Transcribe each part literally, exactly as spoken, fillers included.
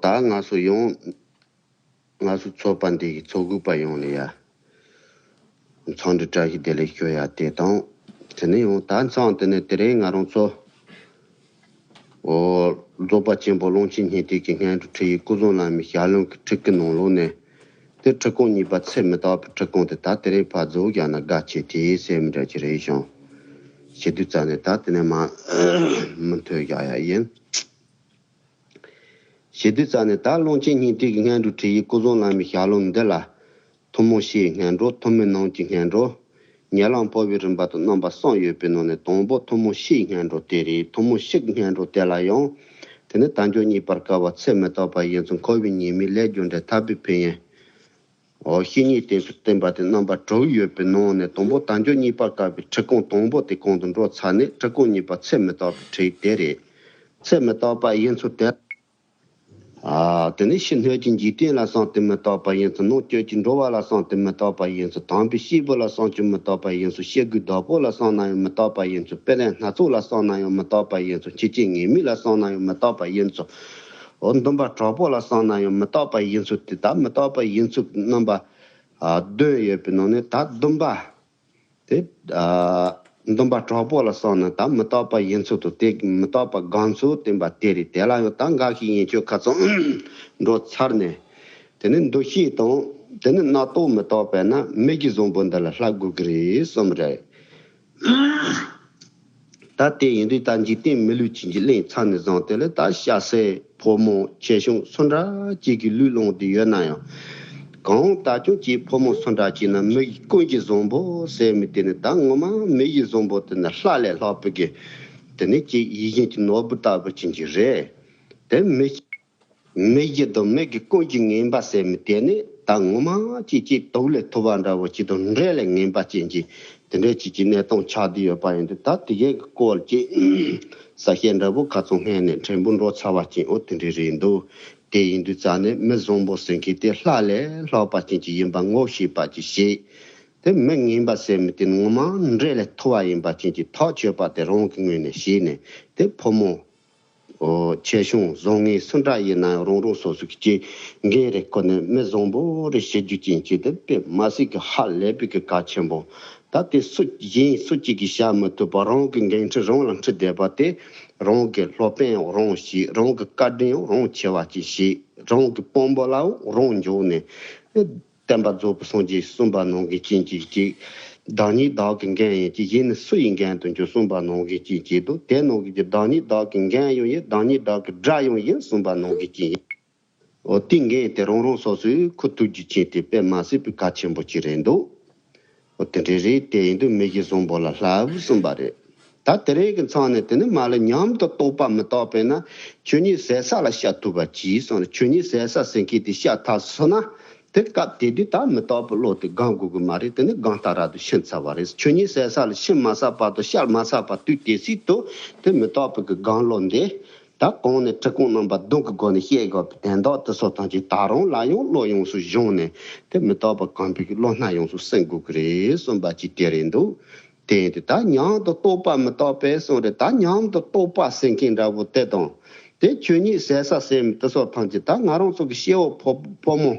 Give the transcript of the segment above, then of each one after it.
ད་ང་ཚོ་ཡང་ང་ཚོ་ཚོགས་པ་འདི་གི་ཚོགས་དགོས་པ་ཡོང་ལ་ཡ། འཚམས་འདྲི་བཀྲ་ཤིས་བདེ་ལེགས་ཞུ་ཡ་དེ་དང་། དེ་ནས་ཡང་ད་མཚམས་དེ་ནས་དེ་རིང་ང་རང་ཚོ། འོ། རྫོགས་པ་ཆེན་པོ་ཀློང་ཆེན་སྙིང་ཐིག་གི་སྔོན་འགྲོ་ཁྲིད་ཡིག་སྐུ་གསུང་བླ་མའི་ཞལ་ལུང་གི་ཁྲིད་ཀྱི་ནང་ལོགས་ནས། དེ་ཁྲིད་སྐོང་གཉིས་པ་ཚད་མི་རྟག་པའི་ཁྲིད་སྐོང་དེ་ད་དེ་རིང་ཕར་རྫོགས་བཞག་ན་དགའ་ཆེ་དེའི་སེམས་འདྲ་ཅིག་རེད་ཤོང་། བྱེད་དུས་ཙམ་ནས་ད་དེ་ནས་མ་མུ་མཐུད་བཞག་ཡ་ཡིན། བྱེད་དུས་ཙམ་ནས་ད་ཀློང་ཆེན་སྙིང་ཐིག་གི་སྔོན་འགྲོ་ཁྲིད་ཡིག་སྐུ་གསུང་བླ་མའི་ཞལ་ལུང་འདི་ལ། ཐུན་མོང་སྤྱིའི་སྔོན་འགྲོ། ཐུན་མིན་ནང་གི་སྔོན་འགྲོ། ཉེ་ལམ་འཕོ་བའི་རིམ་པ་དང་རྣམ་པ་གསུམ་ཡོད་པའི་ནང་ནས་དང་པོ་ཐུན་མོང་སྤྱིའི་སྔོན་འགྲོ་དེ་རེད། ཐུན་མོང་སྤྱི་གི་སྔོན་འགྲོ་དེ་ལ་ཡང་། དེ་ནི་དལ་འབྱོར་རྙེད་པར་དཀའ་བ་ཚད་མི་རྟག་པ་ཡིན་ཚུལ། འཁོར་བའི་ཉེས་དམིགས་ལས་རྒྱུ་འབྲས་ཐར་པའི་ཕན་ཡོན། འོ། བཤེས་གཉེན་བསྟེན་པའི་བསྟན་པ་དེ་རྣམ་པ་དྲུག་ཡོད་པའི་ནང་ནས་དང་པོ་དལ་འབྱོར་རྙེད་པར་དཀའ་བའི་ཁྲིད་སྐོང་དང་པོ་དེ་གོང་དུ་འགྲོ་ཚར་ནས་ཁྲིད་སྐོང་གཉིས་པ་ཚད་མི་རྟག་པའི་ཁྲིད་དེ་རེད། ཚད་མི་རྟག་པ་ཡིན་ཚུལ་དེ། ཨ། དེ་ནི་ཕྱི་སྣོད་ཀྱི་འཇིག་རྟེན་ལ་བསམ་དུ་མི་རྟག་པ་ཡིན་ཚུལ། ནང་བཅུད་ཀྱི་འགྲོ་བ་ལ་བསམ་དུ་མི་རྟག་པ་ཡིན་ཚུལ། དམ་པའི་སྐྱེས་བུ་ལ་བསམ་དུ་མི་རྟག་པ་ཡིན་ཚུལ། སྐྱེ་དགུའི་བདག་པོ་ལ་བསམ་ན་ཡང་མི་རྟག་པ་ཡིན་ཚུལ། དཔེ་ལེན་སྣ་ཚོགས་ལ་བསམ་ན་ཡང་མི་རྟག་པ་ཡིན་ཚུལ། འཆི་བཅས་ངེས་དམིགས་ལ་བསམ་ན་ཡང་མི་རྟག་པ་ཡིན་ཚུལ། འོ། འདུན་པ་དྲག་པོ་ལ་བསམ་ན་ཡང་མི་རྟག་པ་ཡིན་ཚུལ། དེ་ལྟར་མི་རྟག་པ་ཡིན་ཚུལ་རྣམ་པ། ཨ། བདུན་ཡོད་པའི་ནང་ནས་ད་འདུན་པ། དེ། ཨ། འདུན་པ་དྲག་པོ་ལ་བསམ་ན་ད་མི་རྟག་པ་ཡིན་ཚུལ་དང་། དེ་མི་རྟག་པ་སྒོམ་ཚུལ་བསྟན་པ་དེ་རེད། དེ་ལ་ཡང་ད་འགའ་ཞིག་ཡན་ཆོད་ཁ་ཚང་འགྲོ་ཚར་ནས། དེ་ནི་འདུ་ཤེས་དང་། དེ་ནི་རྣམ་རྟོག་མི་རྟག་པས་ན་མི་གི་བཟང་པོ་འདི་ལ་བསླབ་དགོས་ཀྱི་རེད་གསུངས་རེད། ད་དེ་ཡིན་དུས་ད་འཇིག་རྟེན་མི་ལུས་ཅན་གྱི་གླེང་ཚར་ནས་བཟུང་དེ་ལ་ད་སྐྱ་སེར་ཕོ་མོ་ཆེ་ཆུང་སུ་འདྲ་ཅིག་གི་ལུས་བླངས་ཏེ་ཡོད་ན་ཡང་། གང་ལྟར་ཀྱང་ཅིག་ཕོ་མོ་སུ་འདྲ་ཅིག་ན་མི་ཡི་ཀུན་གྱི་བཟང་པོ་ཟེར་མི་དེ་ནི་ད་ངོ་མ་མི་ཡི་བཟང་པོ་དེ་ནི་ལྷ་ལས་ལྷག་པའི་གི། དེ་ནི་ཅིག་ཡིད་བཞིན་གྱི་ནོར་བུ་ལྟ་བུ་ཅན་གྱི་རེད། དེ་མི། མི་ཡི་དང་མི་གི་ཀུན་གྱིས་ངེས་པ་ཟེར་མི་དེ་ནི་ད་ངོ་མ་ཅིག་ཅིག་དུག་ལས་ཐུབ་པ་འདྲ་བོ་ཅིག་དང་འབྲས་ལས་ངེས་པ་ཅན་གྱི་དེ་འདྲའི་ཅིག་གི་གནས་སྟངས་ཆགས་བསྡད་ཡོད་པ་ཡིན་དུས། ད་དེ་གའི་གི་སྐོར་ཅིག་ས་བཤད་འདྲ་བོ་ཁ་ཚང་སྔས་ནས་ཕྲན་བུ་འགྲོ་ཚར་བ་ཅན། འོ། དེ་འདྲའི་རེད་འདུག་དེ་ཡིན་དུས་ཙ་ནས་མི་བཟང་པོ་ཟེར་མཁན་དེ་ལྷ་ལས་ལྷག་པ་ཅན་གྱི་ཡིན་པ་ངོ་ཤེས་པ་ཅིག་བྱེད། དེ་མི་ངན་པ་ཟེར་མི་དེ་ངོ་མ་འབྲས་ལས་ཐུབ་པ་ཡིན་པ་ཅན་གྱི་ཐག་ཆོད་པ་དེ་རང་གི་ངོས་ནས་བྱས་ནས། དེ་ཕོ་མོ། འོ། ཆེ་ཆུང་བཟང་ངན་སུ་འདྲ་ཡིན་ན་ཡང་རང་རང་སོ་སོ་གི་སྐྱེ་འགན་རེ་ཁུར་ནས་མི་བཟང་པོ་རེ་བྱེད་རྒྱུ་ཅན་ཅིག་དེ་དཔེ་མ་སྲིད་ཀྱི་ཧ་ལས་པའི་གི་གལ་ཆེན་པོ། ད་དེ་སུ་གཞན་སུ་གཅིག་གིས་བྱ་མི་ཐུབ་པ། རང་གི་འགན་འཁྲི་རང་ལ་འཁྲི་བསྡད་པ་དེ། རང་གི་སློབ་དཔོན་ཡང་རང་བྱས། རང་གི་བཀའ་དྲིན་ཡང་རང་ཆེ་བ་ཅིག་བྱས། རང་གི་དཔང་པོ་ལའང་རང་འཇོག་ནས། བསྟན་པ་རྫོགས་པའི་སངས་རྒྱས་གསུངས་པ་ནང་བཞིན་ཅན་ཅིག་ཅིག་བདག་ཉིད་བདག་གི་འགན་ཡིན་གྱི། གཞན་ནི་སུ་ཡི་འགན་དུ་འགྱུར་གསུངས་པ་ནང་བཞིན་ཅན་ཅིག་འདུག་དེ་ནང་བཞིན་གྱི་བདག་ཉིད་བདག་གི་འགན་ཡང་ཡིན། བདག་ཉིད་བདག་གི་དགྲ་ཡང་ཡིན་གསུངས་པ་ནང་བཞིན་ཅན་ཡིན། འོ། དེ་འགན་དེ་རང་རང་སོ་སོས་འཁུར་ཐུབ་རྒྱུ་ཅན་དེ་དཔེ་མ་སྲིད་པའི་གལ་ཆེན་པོ་ཅིག་རེད་འདུག་འོ། དེ་འདྲ་རེད། དེ་ཡིན་དུས་མི་གི་བཟང་པོ་ལ་བསླབ་གསུངས་པ་རེད། ད་དེ་རིང་གི་མཚམས་ནས་དེ་ནི་མ་ལ་ཉམས་དང་རྟོགས་པ་མི་རྟག་པས་ན་ཆོས་ཉིད་ཟད་ས་ལ་ཤར་ཐུབ་པ་གྱིས་གསུངས་རེད། ཆོས་ཉིད་ཟད་ས་ཟེར་མཁན་དེ་ཤར་ཐལ་སོང་ན། དེ་སྐབས་དེ་དུས་ད་མི་རྟག་པའི་བློ་དེ་སྒོམ་དགོས་ཀྱི་མ་རེད། དེ་ནི་སྒོམ་རྟགས་རབ་ཏུ་ཕྱིན་ཚར་བ་རེད། ཆོས་ཉིད་ཟད་ས་ལ་ཕྱིན་མ་ཚར་བར་དུ་ཤར་མ་ཚར་བར་དུས་དེ་སྲིད་དུ་དེ་མི་རྟག་པའི་གི་སྒོམ་བློ་འདི། ད་གོང་ནས་ཁྲིད་སྐོང་རྣམ་པ་བདུན་གྱི་སྒོ་ནས་བཤད་དགོས་པའི་དོན་དག་དེ་ཚོ་ཐམས་ཅད་ད་རུང་ལ་ཡང་བློ་ཡོངས་སུ་སྦྱོང་ནས། དེ་མི་རྟག་པ་གོམས་པའི་བློ་སྣ་ཡོངས་སུ་སེམས་དགོས་ཀྱི་རེད་གསུངས་པ་ཅིག་དེ་རེད་འདུག་དེ་ཡིན་དུས་ད་ཉམས་དང་རྟོགས་པ་མི་རྟག་པས་གསུངས་རེད། ད་ཉམས་དང་རྟོགས་པ་ཟེར་མཁན་འདྲ་བོ་དེ་དང་། དེ་ཆོས་ཉིད་ཟད་ས་ཟེར་མི་དེ་ཚོ་ཐམས་ཅད་ད་ང་རང་ཚོ་གི་སྐྱེ་བོ་ཕོ་ཕོ་མོ།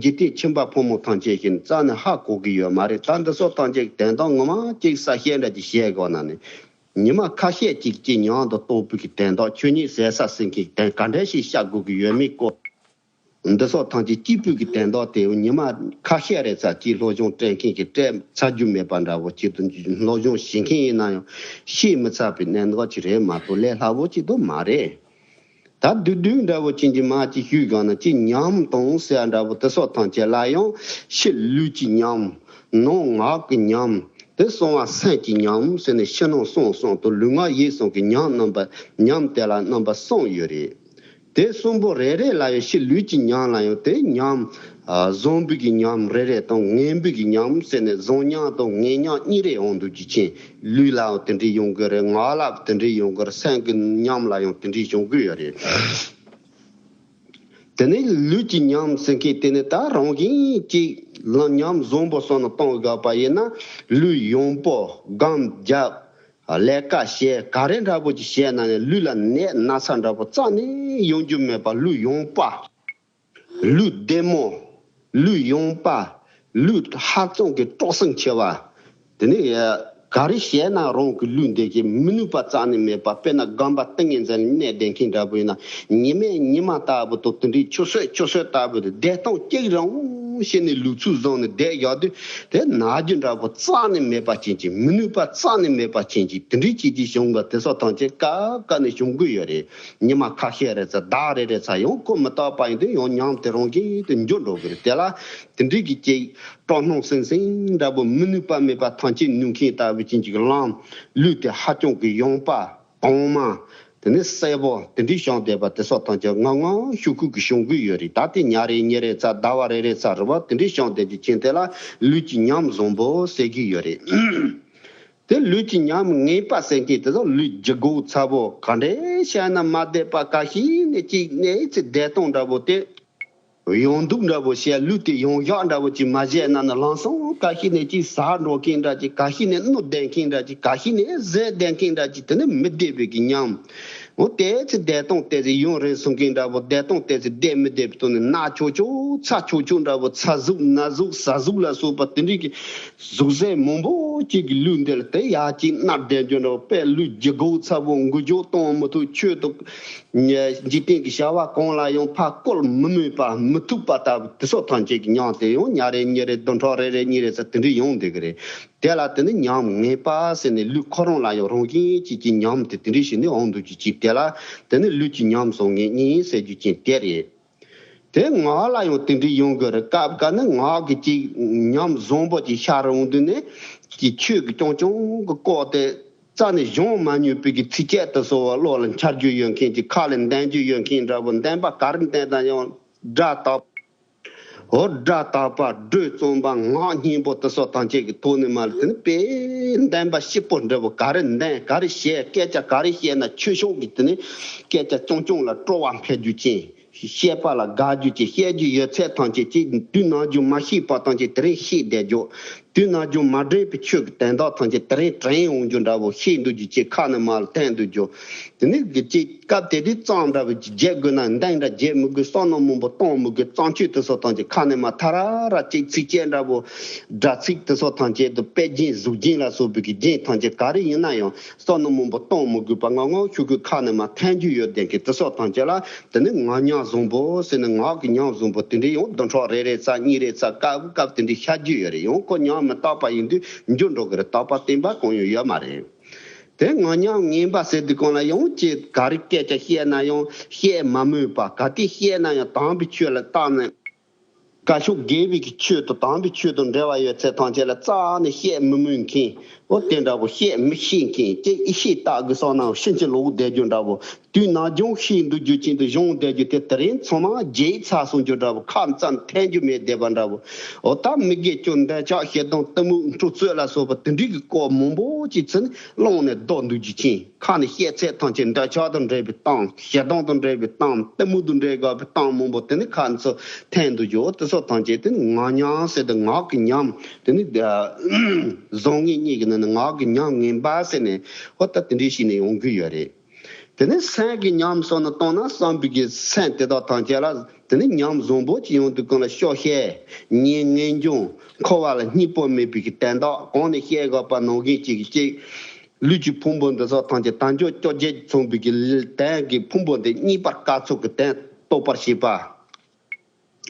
འཇིག་རྟེན་ཁྱིམ་པ་ཕོ་མོ་ཐམས་ཅད་ཀྱིས་རྩ་ནས་ཧ་གོ་གི་ཡོད་མ་རེད། ད་འདི་ཚོ་ཐམས་ཅད་ཀྱི་དོན་དག་ངོ་མ་གཅིག་ས་བཤད་འདྲ་ཅིག་བཤད་དགོས་ན་ནི། ཉི་མ་ཁ་ཤས་ཅིག་ཅིག་ཉམས་དང་རྟོགས་པའི་གི་དོན་དག་ཆོས་ཉིད་ཟད་ས་ཟེར་མཁན་གྱི་དོན་ག་འདྲ་ཞིག་བཤད་དགོས་ཀྱི་ཡོད་མེད་སྐོར། འདི་སོགས་ཐམས་ཅད་སྐྱིད་པོའི་གི་དོན་དག་དེ་ཉི་མ་ཁ་ཤས་རེ་ཙམ་ཅིག་སློབ་སྦྱོང་སྤྲད་མཁན་གྱིས་སྤྲད་ཚར་རྒྱུ་མེད་པ་འདྲ་བོ་ཅིག་ཏུ། སློབ་སྦྱོང་བྱེད་མཁན་ཡིན་ན་ཡང་ཤེས་མི་ཚར་བའི་གནད་འགག་ཅིག་རེད་མ་གཏོགས་ལས་སླ་བོ་ཅིག་ཏུ་མ་རེད། ད་བསྡུས་བསྡུས་འདྲ་བོ་ཅན་གྱི་མ་ཅིག་ཞུས་གང་ན་ཅིག་ཉམས་དང་ཟེར་འདྲ་བོ་དེ་སོགས་ཐམས་ཅད་ལ་ཡང་ཕྱི་ལུས་ཀྱི་ཉམས། ནང་ངག་གི་ཉམས། དེ་གསང་བ་སེམས་ཀྱི་ཉམས་ཟེར་ནས་ཕྱི་ནང་གསང་གསུམ་དང་ལུས་ངག་ཡིད་གསུམ་གྱི་ཉམས་རྣམ་པ། ཉམས་དེ་ལ་རྣམ་པ་གསུམ་ཡོད་རེད། དེ་གསུམ་པོ་རེ་རེ་ལ་ཡང་ཕྱི་ལུས་ཀྱི་ཉམས་ལ་ཡང་དེ་ཉམས། ཨ། བཟང་པོའི་གི་ཉམས་རེ་རེ་དང་ངན་པའི་གི་ཉམས་ཟེར་ནས་བཟང་ཉམས་དང་ངན་ཉམས་གཉིས་རེ་ཡོང་འདུག་རྒྱུ་ཅན། ལུས་ལའང་དེ་འདྲའི་ཡོང་གི་རེད། ངག་ལ་དེ་འདྲའི་ཡོང་གི་རེད། སེམས་ཀྱི་ཉམས་ལ་ཡང་དེ་འདྲའི་ཡོང་གི་ཡོད་རེད། དེ་ནས་ལུས་ཀྱི་ཉམས་ཟེར་མཁན་དེ་ནི་ད་རང་བཞིན་གྱིས་ལ་ཉམས་བཟང་པོ་སོགས་ནང་གཏོང་དགོས་པ་ཡིན་ན། ལུས་ཡངས་པོ་སྒོམ་རྒྱབ། ལས་ཀ་བྱས་ག་རེ་འདྲ་པོ་ཅིག་བྱས་ན་ནི་ལུས་ལ་ནད་ན་ཚ་འདྲ་པོ་རྩ་ནས་ཡོང་རྒྱུ་མེད་པ། ལུས་ཡངས་པ། ལུས་བདེ་མོ། ལུས་ཡངས་པ། ལུས་ཧ་ཅང་གི་སྤྲོ་སེམས་ཆེ་བ། དེ་ནས་ག་རེ་བྱས་ན་རང་གི་ལུས་འདི་གི་མི་ནུས་པ་རྩ་ནས་མེད་པ། དཔེར་ན་དགོན་པ་ཏིང་ངེ་འཛིན་གནས་བསྡད་མཁན་འདྲ་པོ་ཡིན་ན། ཉི་མའི་ཉི་མ་ལྟ་བུ་དང་དེ་འདྲའི་ཆུ་ཚོད་ཆུ་ཚོད་ལྟ་བུ་དེ་བསྡད་སྟངས་གཅིག་རང་བྱས་ནས་ལུས་ཚུགས་བཟུང་ནས་བསྡད་ཡོད་དུས། དེ་ན་རྒྱུ་འདྲ་པོ་རྩ་ནས་མེད་པ་ཅན་གྱི། མི་ནུས་པ་རྩ་ནས་མེད་པ་ཅན་གྱི་དེ་འདྲའི་ཅིག་ཅིག་བྱུང་བ་དེ་ཚོ་ཐམས་ཅད་སྐབས་སྐབས་ནས་བྱུང་གི་ཡོད་རེད། ཉི་མ་ཁ་ཤས་རེ་ཚ་ཟླ་རེ་རེ་ཚ་ཡང་ཁོ་མི་རྟག་པ་ཡིན་དུས་ཡང་ཉམས་དེ་རང་བཞིན་དུ་འགྱུར་འགྲོ་གི་རེད། དེ་ལ་དེ་འདྲའི་གི་ཅིག་སྤྲོ་སྣང་སིང་སིང་འདྲ་པོ། མི་ནུས་པ་མེད་པ་ཐམས་ཅད་ནུས་མཁན་ལྟ་བུ་ཅན་གྱི་ལམ། ལུས་དེ་ཧ་ཅང་གི་ཡངས་པ། གང་མང་། དེ་ནས་གསལ་པོ་དེ་འདྲའི་བྱུང་བསྡད་པ་དེ་ཚོ་ཐམས་ཅད་ངང་ངམ་ཤུགས་ཤུགས་ཀྱིས་བྱུང་གི་ཡོད་རེད། ད་དེ་ཉ་རེ་གཉིས་རེ་ཚ་ཟླ་བ་རེ་རེ་ཚ་རེད་པ། དེ་འདྲའི་བྱུང་བསྡད་ཀྱི་རྐྱེན་དེ་ལ་ལུས་ཀྱི་ཉམས་བཟང་པོ་ཟེར་གྱི་ཡོད་རེད། དེ་ལུས་ཀྱི་ཉམས་ངན་པ་ཟེར་མཁན་དེ་ཚོ་ལུས་ལྗིད་ཁོག་ཚ་པོ། ག་འདྲས་བྱས་ན་མ་བསྡད་པ། ག་ཤེད་ནས་ཅིག་ནས་ཅིག་བསྡད་སྟངས་འདྲ་པོ་དེ། ཡང་འདུག་འདྲ་པོ་བྱས། ལུས་དེ་ཡང་བཞག་འདྲ་པོ་ཅིག་མ་བྱས་ན་ནི་ལམ་སང་ག་ཤེད་ནས་ཅིག་ཟ་འགྲོ་མཁན་འདྲ་ཅིག། ག་ཤེད་ནས་སྣུར་བསྡད་མཁན་འདྲ་ཅིག། ག་ཤེད་ནས་བཟས་བསྡད་མཁན་འདྲ་ཅིག། དེ་ནི་མི་བདེ་བའི་གི་ཉམས། འོ་དེ་ཚེ་བསྡད་སྟངས་དེ་ཚེ་ཡུན་རིང་སོང་མཁན་འདྲ་པོ། བསྡད་སྟངས་དེ་ཚེ་བསྡད་མི་བདེ་བའི་ཐོག་ནས་ན་ཆོག་ཆོག་ཚ་ཆོག་ཆོག་འདྲ་པོ། ཚ་ཟུག་ན་ཟུག་ཟ་ཟུག་ལ་སོགས་པ་དེ་འདྲའི་གི་ཟུག་གཟེར་མང་པོ་ཅིག་གི་ལུས་འདི་ལ་དེ་ཡར་ཅིག་མནར་བསྡད་རྒྱུ་འདྲ་པོ། དཔེ་ལུས་ལྗིད་ཁོག་ཚ་པོ། འགུལ་སྐྱོད་གཏོང་མི་ཐུབ། ཆོས་དང་འཇིག་རྟེན་གྱི་བྱ་བ་གང་ལ་ཡང་ཕར་བཀོལ་མི་ནུས་པ། མི་ཐུབ་པ་ལྟ་བུ་དེ་ཚོ་ཐམས་ཅད་ཀྱི་ཉམས་དེ་ཡང་ཉ་རེ་གཉིས་རེ་བདུན་ཕྲག་རེ་རེ་གཉིས་རེ་ཚ་དེ་འདྲ་ཡོང་བསྡད་ཀྱི་རེད། དེ་ལ་དེ་ནི་ཉམས་ངན་པ་ཟེར་ནས་ལུས་ཁོ་རང་ལ་ཡང་རང་བཞིན་གྱིས་ཀྱི་ཉམས་དེ་དེ་འདྲ་ཞིག་ནི་འོང་འདུག་ཅིག་ཅིག། དེ་ལ་དེ་ནི་ལུས་ཀྱི་ཉམས་བཟང་ངན་གཉིས་ཟེར་རྒྱུ་ཅན་དེ་རེད། དེ་ངག་ལ་ཡང་དེ་འདྲའི་ཡོང་གི་རེད། སྐབས་འགའ་ནི་ངག་གི་ཅིག་ཉམས་བཟང་པོ་ཅིག་ཤར་འོང་དུས་ནས་ཀྱི་ཆོས་ཀྱི་རྐྱང་རྐྱང་གི་བཀོད་དེ་རྩ་ནས་སྦྱོང་མ་མྱོང་པའི་གི་ཚིགས་བཅད་དུ་སོགས་པ་བློ་ལ་འཆར་རྒྱུ་ཡོད་མཁན་གྱི། ཁ་ལ་འདོན་རྒྱུ་ཡོད་མཁན་འདྲ་པོ། འདོན་པ་ག་རེ་འདོན་དང་ཡང་སྒྲ་དག་འོ་སྒྲ་དག་པ། སྒྲོས་བརྩམས་པ། ངག་སྙན་པོ་དེ་སོགས་ཐམས་ཅད་ཀྱི་ཐོག་ནས་མར་དེ་ནི་དཔེ་འདོན་པ་སྐྱིད་པོ་འདྲ་པོ། ག་རེ་འདོན་ག་རེ་བཤད་སྐད་ཆ་ག་རེ་བཤད་ན་ཆོས་ཕྱོགས་ཀྱི་དེ་ནི་སྐད་ཆ་རྐྱང་རྐྱང་ལ་སྤྲོ་བ་འཕེལ་རྒྱུ་ཅན། བཤད་པ་ལ་དགའ་རྒྱུ་ཅན། བཤད་རྒྱུ་ཡོད་ཚད་ཐམས་ཅད་ཅིག་དུས་ནམ་རྒྱུན་མ་ཤེས་པ་ཐམས་ཅད་དེ་རིང་ཤེས་བསྡད་རྒྱུ། དུས་ནམ་རྒྱུན་མ་དྲན་པའི་ཆོས་ཀྱི་དོན་དག་ཐམས་ཅད་དེ་རིང་དྲན་འོང་རྒྱུ་འདྲ་པོ། ཤེས་འདུག་རྒྱུ་ཅིག་ཁ་ནས་མར་ཐོན་འདུག་རྒྱུ། དེ་ནི་གི་ཅིག་སྐབས་དེ་དུས་རྩོམ་འདྲ་པོ་ཅིག་བརྗེད་དགོས་ན་འདོན་འདྲ་བརྗེད་མི་དགོས། བསམ་མནོ་མང་པོ་གཏོང་མི་དགོས། བརྩམས་ཆོས་དེ་ཚོ་ཐམས་ཅད་ཁ་ནས་མར་ཐ་ར་ར་ཅིག་ཚིགས་བཅད་འདྲ་པོ། སྒྲ་ཚིག་དེ་ཚོ་ཐམས་ཅད་དུ་དཔེ་རྒྱན་གཟུགས་རྒྱན་ལ་སོགས་པའི་གི་རྒྱན་ཐམས་ཅད་ག་རེ་ཡིན་ན་ཡང་བསམ་མནོ་མང་པོ་གཏོང་མི་དགོས་པ། ངང་ངང་ཤུགས་ཀྱིས་ཁ་ནས་མར་ཐོན་རྒྱུ་ཡོད་བསྡད་མཁན་དེ་ཚོ་ཐམས་ཅད་ལ། དེ་ནི་ངག་ཉམས་བཟང་པོ་ཟེར་ནས། ངག་གི་ཉམས་བཟང་པོ་དེ་འདྲའི་ཡང་བདུན་ཕྲག་རེ་རེ་ཚ་གཉིས་རེ་ཚ་སྐབས་སྐབས་དེ་འདྲའི་ཤར་རྒྱུ་ཡོད་རེད། ཡང་ཁོ་ཉམས་མི་རྟག་པ་ཡིན་དུས་འགྱུར་འགྲོ་གི་རེད། རྟག་པ་བརྟན་པ་གང་ཡང་ཡོད་མ་རེད། དེ་ངག་ཉམས་ངན་པ་ཟེར་དུས་གང་ལ་ཡང་ཅིག་ག་རེ་སྐད་ཆ་བཤད་ན་ཡང་བཤད་མ་མོས་པ། ག་དུས་བཤད་ན་ཡང་དམ་པའི་ཆོས་ལ་བརྟགས་ནས། བཀའ་ཤོག་དགེ་བའི་གི་ཆོས་དང་དམ་པའི་ཆོས་དང་འབྲེལ་བ་ཡོད་ཚད་ཐམས་ཅད་ལ་རྩ་ནས་བཤད་མི་མོས་མཁན། འོ་དེ་འདྲ་པོ། བཤད་མི་ཤེས་མཁན་ཅིག་ཨི་ཤེས་བཏགས་དགོས་བསམ་ན་ཕྱིན་ཅི་ལོག་བསྡད་རྒྱུ་འདྲ་པོ། དུས་ནམ་རྒྱུན་ཤེས་འདུག་རྒྱུ་ཅན་དུ་སྦྱངས་བསྡད་རྒྱུ་དེ་དེ་རིང་ཚང་མ་བརྗེད་ཚར་སོང་རྒྱུ་འདྲ་པོ། ཁ་ཙམ་ཐོན་རྒྱུ་མེད་བསྡད་པ་འདྲ་པོ། འོ་ད་མི་དགེ་བཅུ་འདོད་ཆགས་ཞེ་སྡང་གཏི་མུག་འཁྲུག་རྩོད་ལ་སོགས་པ་དེ་འདྲའི་གི་སྐོར་མང་པོ་ཅིག་ཚུར་བླངས་ནས་བཟློག་འདུག་རྒྱུ་ཅན། ཁ་ནས་བཤད་ཚད་ཐམས་ཅད་འདོད་ཆགས་དང་འབྲེལ་བའི་གཏམ། ཞེ་སྡང་དང་འབྲེལ་བའི་གཏམ། གཏི་མུག་དང་འབྲེལ་དགོས་པའི་གཏམ་མང་པོ་དེ་ནི་ཁ་ནས་ཚུར་ཐོན་འདུག་རྒྱུ། འོ་དེ་ཚོ་ཐམས་ཅད་དེ་ནི་ངག་ཉམས་ཟེར་ཏེ། ངག་གི་ཉམས་དེ་ནི་བཟང་ངན་གཉིས་ཀྱི་ནང་ནས་ངག་གི་ཉམས་ངན་པ་ཟེར་ནས། འོ་ད་དེ་འདྲའི་ཞིག་ནས་ཡོང་གི་ཡོད་རེད། དེ་ནས་སེམས་ཀྱི་ཉམས་སོགས་ནི་བཏང་ན། བསམ་པའི་གི་སེམས་དེ་དག་ཐམས་ཅད་ལ་དེ་ནི་ཉམས་བཟང་པོ་ཅིག་ཡོང་དུས་གང་ལ་སྐྱོ་ཤས། ཉེན་ངེས་འབྱུང་། འཁོར་བ་ལ་སྙིང་པོ་མེད་པའི་གི་དོན་དག་གང་ནས་བཤད་དགོས་པ་ནང་བཞིན་ཅིག་གི་ཅིག་ལུས་ཀྱི་ཕུང་པོ་འདི་ཚོ་ཐམས་ཅད་དལ་འབྱོར་བཅོ་བརྒྱད་མཚུངས་པའི་གི་དོན་གྱི་ཕུང་པོ་འདི་རྙེད་པར་དཀའ་ཚུལ་གྱི་དོན་རྟོགས་པར་བྱེད་པ།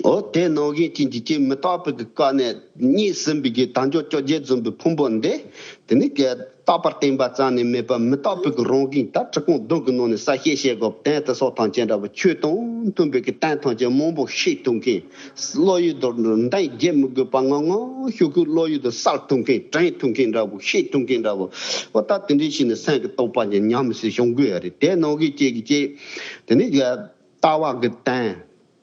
འོ་དེ་ནང་བཞིན་ཅན་གྱི་ཅིག་མི་རྟག་པའི་གི་སྐབས་ནས་རྙེད་ཟིན་པའི་གི་དལ་འབྱོར་བཅོ་བརྒྱད་མཚུངས་པའི་ཕུང་པོ་འདི། དེ་ནི་གི་རྟག་པར་བརྟན་པ་ཙམ་ནས་མེད་པར་མི་རྟག་པའི་གི་རང་བཞིན། ད་ཁྲི་ཀོང་བདུན་གྱི་ནང་ནས་གསལ་བཤད་བྱེད་དགོས་དོན་དེ་སོགས་ཐམས་ཅད་འདྲ་པོ། ཆོས་དང་མཐུན་པའི་གི་དོན་ཐམས་ཅད་མང་པོ་ཤེས་ཐུབ་མཁན། བློ་ཡུལ་དུ་འདོན་བརྗེད་མི་དགོས་པ། ངང་ངང་ཤུགས་ཀྱིས་བློ་ཡུལ་དུ་གསལ་ཐུབ་མཁན། དྲན་ཐུབ་མཁན་འདྲ་པོ། ཤེས་ཐུབ་མཁན་འདྲ་པོ། འོ་ད་དེ་འདྲའི་ཞིག་ནི་སེམས་ཀྱི་རྟོགས་པ་ཉམས་སུ་བྱུང་དགོས་ཡ་རེད། དེ་ནང་བཞིན་ཅན་གྱི་ཅིག་དེ་ནི་ལྟ་བ་གི་དོན།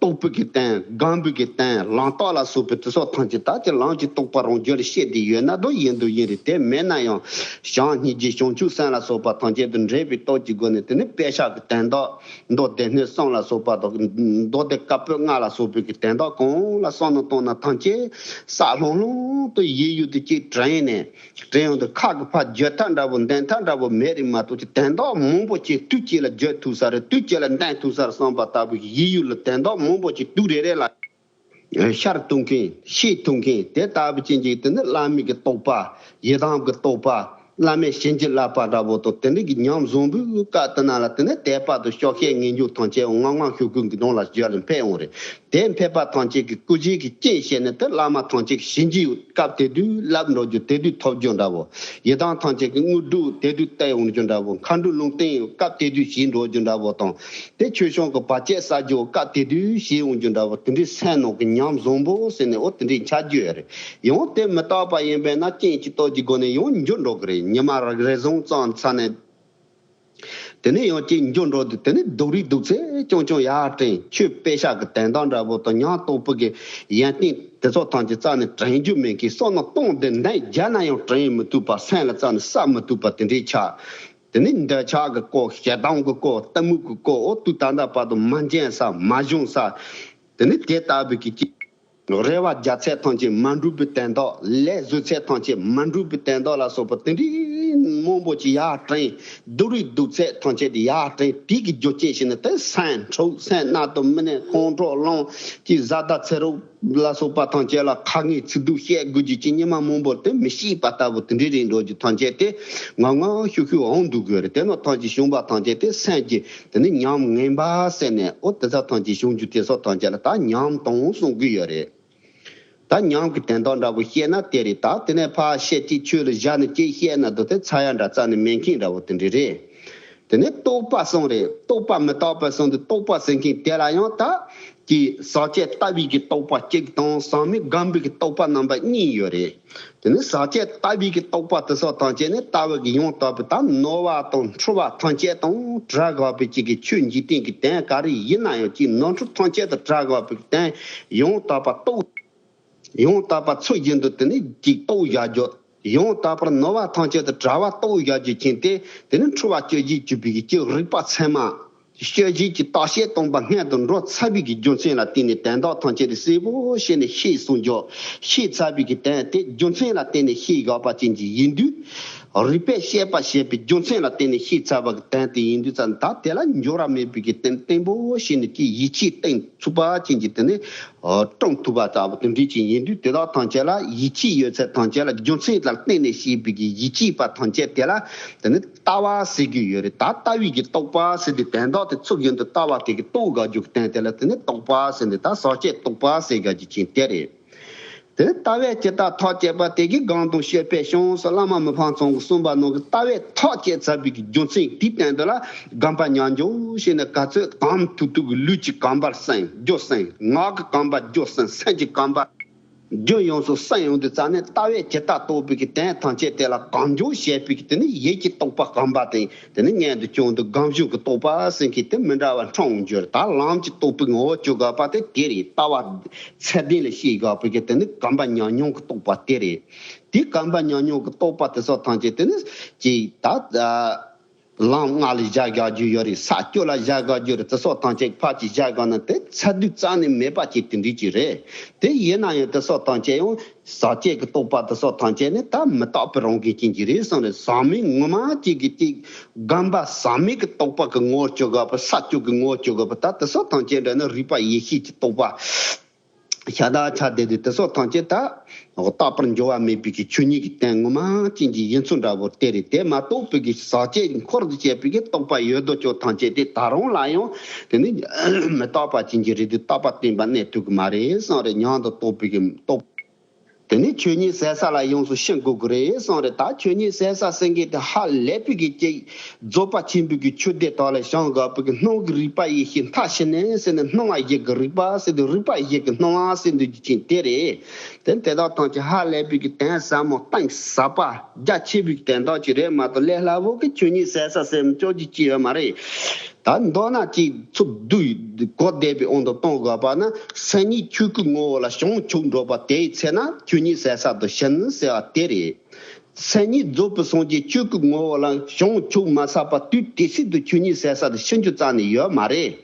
རྟོགས་པའི་གི་རྟེན། སྒོམ་པའི་གི་རྟེན། ལམ་རྟོགས་ལ་སོགས་པའི་དེ་སོགས་ཐམས་ཅད་ད་ཅི་ལམ་གྱི་རྟོགས་པ་རང་རྒྱུད་ལ་སྐྱེས་ཏེ་ཡོད་ན་དོ་ཡིན་དོ་ཡིན་རེད། དེ་མེད་ན་ཡང་བྱམས་སྙིང་རྗེ་བྱང་ཆུབ་སེམས་ལ་སོགས་པ་ཐམས་ཅད་དུ་འདྲེས་པའི་སྟོབས་ཀྱི་སྒོ་ནས། དེ་ནི་དཔེ་བཞག་གི་དོན་དག་མདོ་སྡེ་སྣོད་གསུམ་ལ་སོགས་པ་དང་། མདོ་སྡེ་བཀའ་པོད་ལྔ་ལ་སོགས་པའི་གི་དོན་དག་གང་ལ་བསམ་བློ་བཏང་ན་ཐམས་ཅད་གསལ་ལྷང་ལྷང་དུ་ཡིད་ཡུལ་དུ་ཅིག་དྲན་ནས། དྲན་ཡོང་དུས་ཁ་གི་ཕར་བརྗོད་ཐབས་འདྲ་བོ་འདོན་ཐབས་འདྲ་བོ་མེད་རེད་མ་གཏོགས་ཀྱི་དོན་དག་མང་པོ་ཅིག་དུས་གཅིག་ལ་བརྗོད་ཐུབ་ས་རེད། དུས་གཅིག་ལ་འདོན་ཐུབ་ས་རེད་བསམ་པ་ལྟ་བུའི་ཡིད་ཡུལ་ལ་དོན་དག་མང་པོ་ཅིག་དུས་རེ་རེ་ལ་ཤར་ཐུབ་མཁན། ཤེས་ཐུབ་མཁན། དེ་ལྟ་བུ་ཅན་གྱི་དེ་ནི་བླ་མའི་གི་རྟོགས་པ། ཡི་དམ་གྱི་རྟོགས་པ། བླ་མའི་བྱིན་གྱིས་བརླབས་པ་འདྲ་བོ་དང་། དེ་འདྲ་གི་ཉམས་བཟང་པོའི་སྐབས་དེ་ན་ལ་དེ་ནི་དད་པ་དང་སྐྱོ་ཤས་ངེས་འབྱུང་ཐམས་ཅད་ངང་ངམ་ཤུགས་ཀུན་གྱི་ནང་ལ་བརྗོད་ལ་འཕེལ་འོང་རེད། དེ་འཕེལ་བ་ཐམས་ཅད་ཀྱི་སྐུ་བཞིའི་གི་རྐྱེན་བྱས་ནས་དེ་བླ་མ་ཐམས་ཅད་ཀྱི་བྱིན་གྱིས་སྐབས་དེ་དུས་བརླབས་འགྲོ་རྒྱུ། དེ་དུས་ཐོབ་རྒྱུ་འདྲ་བོ། ཡི་དམ་ཐམས་ཅད་ཀྱི་དངོས་གྲུབ་དེ་དུས་སྟེར་འོང་རྒྱུ་འདྲ་བོ། མཁའ་འགྲོའི་ལུང་བསྟན་སྐབས་དེ་དུས་བྱེད་འགྲོ་རྒྱུ་འདྲ་བོ་དང་། དེ་ཆོས་སྐྱོང་གི་བར་ཆད་བསལ་རྒྱུ་སྐབས་དེ་དུས་བྱེད་འོང་རྒྱུ་འདྲ་བོ། དེ་འདྲའི་སེམས་ནང་གི་ཉམས་བཟང་པོ་ཟེར་ནས་འོ་དེ་འདྲའི་འཆར་རྒྱུ་ཡོད་རེད། ཡང་དེ་མི་རྟག་པ་ཡིན་པས་ན་རྐྱེན་གྱི་སྟོབས་ཀྱི་སྒོ་ནས་ཡང་འགྱུར་འགྲོ་གི་རེད། ཉི་མ་རེ་ཟུང་ཙམ་ཚར་ནས། དེ་ནས་ཡང་ཅིག་འགྱུར་འགྲོ་དུས། དེ་ནས་སྡུག་རུས་སྡུག་ཚད་ཀྱང་ཀྱང་ཡར་དྲན། ཆོས་དཔེ་བཞག་གི་དོན་དག་འདྲ་བོ་དང་། ཉམས་རྟོགས་པའི་གི་ཡོན་ཏན་དེ་ཚོ་ཐམས་ཅད་རྩ་ནས་དྲན་རྒྱུ་མེད་མཁན། བསམ་མནོ་བཏང་སྟེ་འདོན་བརྒྱབ་ན་ཡང་དྲན་མི་ཐུབ་པ། སེམས་ལ་རྩ་ནས་བསགས་མི་ཐུབ་པ་དེ་འདྲའི་ཆགས། དེ་ནས་འདོད་ཆགས་ཀྱི་སྐོར། ཞེ་སྡང་གི་སྐོར། གཏི་མུག་གི་སྐོར། འོ་དུས་ད་ལྟ་བར་དུ་མ་འཇོན་ས། མ་བྱུང་ས། དེ་ནས་དེ་ལྟ་བུའི་གི་ཅིག་རེ་བ་རྒྱག་ཚད་ཐམས་ཅད་མ་འགྲུབ་པའི་དོན་དག། ལས་བཟོ་ཚད་ཐམས་ཅད་མ་འགྲུབ་པའི་དོན་དག་ལ་སོགས་པ་དེ་འདྲའི་མང་པོ་ཅིག་ཡར་དྲན། སྡུག་རུས་སྡུག་ཚད་ཐམས་ཅད་དེ་ཡར་དྲན། དེ་གི་རྒྱུ་རྐྱེན་བྱས་ནས་དེ་སེམས་འཁྲུག། སེམས་གནག་དང་མི་གནས། ཁོང་ཁྲོ་ལངས། ཅིག་བཟའ་ཟླ་ཚེ་རོགས་ལ་སོགས་པ་ཐམས་ཅད་ལ་ཁ་ངན་ཚིག་སྡུག་བཤད་དགོས་རྒྱུ་ཅིག་ཉི་མ་མང་པོར་དེ་མི་ཤེས་པ་ལྟ་བུ་དེ་འདྲའི་རིགས་འགྲོ་རྒྱུ་ཐམས་ཅད་དེ་ངང་ངམ་ཤུགས་ཤུགས་འོང་འདུག་དགོས་རེད། དེ་ནང་ཐམས་ཅད་བྱུང་བ་ཐམས་ཅད་དེ་སེམས་ཀྱི་དེ་ནི་ཉམས་ངན་པ་ཟེར་ནས། འོ་དེ་ཚོ་ཐམས་ཅད་བྱུང་རྒྱུ་དེ་ཚོ་ཐམས་ཅད་ལ་ད་ཉམས་དང་གསུང་གི་ཡོད་རེད། ད་ཉམས་ཀྱི་དོན་དག་འདྲ་བོ་བཤད་ན་དེ་རེད། ད་དེ་ནས་ཕར་བཤད་ཅིག་ཆོས་ལ་བཞག་ནས་ཅིག་བཤད་ན་དོ་དེ་ཚ་ཡ་འདྲ་རྩ་ནས་མེད་མཁན་འདྲ་བོ་དེ་འདྲ་རེད། དེ་ནས་རྟོགས་པ་གསུམ་རེད། རྟོགས་པ་མི་རྟག་པ་གསུམ་དེ། རྟོགས་པ་ཟེར་མཁན་དེ་ལ་ཡང་ད་ཀྱི་ཟག་བཅས་ལྟ་བའི་གི་རྟོགས་པ་གཅིག་དང་། ཟག་མེད་སྒོམ་པའི་གི་རྟོགས་པ་རྣམ་པ་གཉིས་ཡོད་རེད། དེ་ནི་ཟག་བཅས་ལྟ་བའི་གི་རྟོགས་པ་དེ་སོགས་ཐམས་ཅད་ནི་ལྟ་བའི་གི་ཡང་དག་པའི་ད་ནོར་བ་དང་འཁྲུལ་བ་ཐམས་ཅད་དང་བྲལ་དགོས་པའི་ཅིག་གི་ཆོས་འཇིག་རྟེན་གྱི་དོན་ག་རེ་ཡིན་ན་ཡང་ཅིག་ནོར་འཁྲུལ་ཐམས་ཅད་དང་བྲལ་དགོས་པའི་དོན་ཡང་དག་པ་རྟོགས། ཡང་དག་པ་ཚུལ་བཞིན་དུ་དེ་ནི་ཅིག་རྟོགས་བཞག་རྒྱུ། ཡང་དག་པར་ནོར་བ་ཐམས་ཅད་དང་བྲལ་བ་རྟོགས་བཞག་རྒྱུ་ཅན་དེ། དེ་ནི་འཁྲུལ་བ་སྤྱོད་བྱེད་གཅོད་པའི་གི་རིག་པ་ཚད་མ། སྤྱོད་བྱེད་ཀྱི་རྟག་ཆད་སྟོང་པ་སྔོན་དུ་འགྲོ་ཚར་བའི་གི་རྒྱུ་མཚན་ལ་བརྟེན་ནས་དོན་དག་ཐམས་ཅད་དེ་གསལ་པོ་ཤེས་ནས་ཤེས་གསུང་རྒྱུ། ཤེས་ཚར་བའི་གི་དོན་དེ་རྒྱུ་མཚན་ལ་བརྟེན་ནས་ཤེས་དགོས་པ་ཅན་གྱི་ཡིན་དུས། རིགས་པས་དཔྱད་པ་བྱས་པའི་རྒྱུ་མཚན་ལ་བརྟེན་ནས་ཤེས་ཚར་བ་གི་དོན་དེ་ཡིན་དུས་ཙམ། ད་དེ་ལ་འགྱུར་བ་མེད་པའི་གི་བརྟན་བརྟན་པོ་ཤེས་ནས་ཀྱི་ཡིད་ཆེས་གཏིང་ཚུགས་པ་ཅན་གྱི་དེ་ནི་སྐྲུན་ཐུབ་པ་ལྟ་བུ་དེ་འདྲ་ཅིག་ཡིན་དུས། དེ་དག་ཐམས་ཅད་ལ་ཡིད་ཆེས་ཡོད་ཚད་ཐམས་ཅད་ལ་རྒྱུ་མཚན་ལ་བརྟེན་ནས་ཤེས་པའི་གི་ཡིད་ཆེས་པ་ཐམས་ཅད་དེ་ལ་དེ་ནི་ལྟ་བ་ཟེར་གྱི་ཡོད་རེད། ད་ལྟ་བའི་གི་རྟོགས་པ་ཟེར་དུས་དོན་དག་དེ་ཚུལ་བཞིན་དུ་ལྟ་བ་དེ་གི་རྟོགས་དགོས་རྒྱུ་གི་དོན་དེ་ལ་དེ་ནི་རྟོགས་པ་ཟེར་ནས། ད་ཟག་བཅས་རྟོགས་པ་ཟེར་དགོས་རྒྱུ་ཅན་དེ་རེད། དེ་ལྟ་བས་ཇི་ལྟར་ཐག་བཅད་པ། དེ་བཞིན་སྒོམ་དང་སྤྱོད་པས་བྱུང་། ཟེར་བླ་མ་མི་ཕམ་ཚང་གིས་གསུངས་པ་ནང་གི་ལྟ་བས་ཐག་བཅད་ཚར་བའི་གི་རྒྱུ་མཚན་དེའི་སྟེང་དུ་ལ་སྒོམ་པ་ཉམས་འགྱུར་ཞེས་ནས། ག་ཚོད་གོམས་ཐུབ་ཐུབ་ཀྱི་ལུས་ཀྱི་གོམས་པར་སེམས། རྒྱུ་སེམས། ངག་གི་གོམས་པ་རྒྱུ་སེམས། སེམས་ཀྱི་གོམས་པ་རྒྱུ་ཡོངས་སུ་སེམས་ཡོང་དུས་ཙམ་ནས། ལྟ་བས་ཇི་ལྟར་རྟོགས་པའི་གི་དོན་ཐམས་ཅད་དེ་ལ་གོམས་འགྱུར་བྱེད་པའི་གི་དེ་ནི་ཡིད་ཀྱི་རྟོགས་པ་གོམས་པ་དེ། དེ་ནི་སྔོན་དུ་བྱུང་དུས་སྒོམ་ཞུགས་ཀྱི་རྟོགས་པ་ཟེར་མཁན་དེ་མི་འདྲ་བ་འཁྲུངས་འགྱུར། ད་ལམ་གྱི་རྟོགས་པའི་ངོ་བོ་བཅུ་དགོས་པ་དེ་དེ་རེད། ལྟ་བ་ཚད་ལྡན་ལ་ཤེས་དགོས་པའི་གི་དེ་ནི་སྒོམ་པ་ཉམས་མྱོང་གི་རྟོགས་པ་དེ་རེད། དེ་སྒོམ་པ་ཉམས་མྱོང་གི་རྟོགས་པ་དེ་སོགས་ཐམས་ཅད་དེ་ནི་ཅིག་ད་ལམ་ལྔ་ལ་བཞག་དགོས་རྒྱུ་ཡོད་རེད། ས་བཅུ་ལ་བཞག་དགོས་རྒྱུ་རེད། དེ་སོགས་ཐམས་ཅད་ཕར་ཅིག་བཞག་དགོས་ན་དེ་ཚ་དུས་རྩ་ནས་མེད་པ་ཅིག་དེ་འདྲ་ཅིག་རེད། དེ་ཡིན་ན་ཡང་དེ་སོགས་ཐམས་ཅད་ཡང་ཟག་བཅས་ཀྱི་རྟོགས་པ་དེ་སོགས་ཐམས་ཅད་ནི་ད་མི་རྟག་པའི་རང་བཞིན་ཅན་གྱི་རེད་གསུངས་རེད། ཟག་མེད་ངོ་མ་ཅིག་གི་ཅིག་སྒོམ་པ་ཟག་མེད་ཀྱི་རྟོགས་པ་གི་ངོ་བོར་བཅུག་དགོས་པ། ས་བཅུ་གི་ངོ་བོར་བཅུག་དགོས་པ། ད་དེ་སོགས་ཐམས་ཅད་འདྲ་ནི་རིག་པ་ཡེ་ཤེས་ཀྱི་རྟོགས་པ་ཤ་སྟག་ཆགས་བསྡད་དུས། དེ་སོགས་ཐམས་ཅད་ད་རྟག་པར་འགྱུར་བ་མེད་པའི་གི་ཆོས་ཉིད་ཀྱི་དོན་ངོ་མ་ཅན་གྱི་ཡིན་ཚུལ་འདྲ་བོ་དེ་རེད། དེ་མ་གཏོགས་པའི་གི་ཟག་བཅས་འཁོར་དུ་བཅས་པའི་གི་རྟོགས་པ་ཡོད་དོ་ཅོག་ཐམས་ཅད་དེ་ད་རུང་ལ་ཡང་དེ་ནི་མི་རྟག་པ་ཅན་གྱི་རེད་དུས། རྟག་པ་བརྟན་པ་གནས་ཐུབ་ཀྱི་མ་རེད་གསུངས་རེད། ཉམས་དང་རྟོགས་པའི་གི་རྟོགས། དེ་ནས་ཆོས་ཉིད་ཟད་ས་ལ་ཡོངས་སུ་ཕྱིན་དགོས་ཀྱི་རེད་གསུངས་རེད། ད་ཆོས་ཉིད་ཟད་ས་ཟེར་མཁན་དེ་ཧ་ལས་པའི་གི་ཅིག་རྫོགས་པ་ཆེན་པོའི་གི་ཆོས་སྡེ་དག་ལ་བྱང་དགོས་པའི་གི་སྣང་གི་རིག་པ་ཡེ་ཤེས་མཐའ་ཕྱིན་ནས་ཟེར་ནས། སྣང་བ་བཞི་གི་རིག་པ་ཟེར་དུས་རིག་པ་བཞི་གི་སྣང་བ་ཟེར་འདོད་རྒྱུ་ཅན་དེ་རེད། དེ་དེ་དག་ཐམས་ཅད་ཧ་ལས་པའི་གི་དོན་ཟབ་མོ་གཏིང་ཟབ་པ་རྒྱ་ཆེ་བའི་གི་དོན་དག་ཅིག་རེད་མ་གཏོགས། ལས་སླ་བོ་གི་ཆོས་ཉིད་ཟད་ས་ཟེར་ནས་ཅོག་ཅིག་ཅི་ཡོད་མ་རེད། ད་མདོར་ན་ཅིག་ཚུར་བསྡུས་གོ་བདེ་བའི་དབང་དུ་གཏོང་དགོས་པ་ན། སེམས་ཉིད་ཆོས་སྐུའི་ངོ་བོ་ལ་བྱང་ཆུབ་འགྲོ་བ་དེའི་ཚེ་ན་ཆོས་ཉིད་ཟད་ས་དང་ཤུན་ཟེར་བ་དེ་རེད། སེམས་ཉིད་རྫོགས་པའི་སངས་རྒྱས་ཆོས་སྐུའི་ངོ་བོ་ལ་བྱང་ཆུབ་མ་ཟད་པ་དུས་དེ་སྲིད་དུ་ཆོས་ཉིད་ཟད་ས་དང་ཤུན་རྒྱུ་རྩ་ནས་ཡོད་མ་རེད།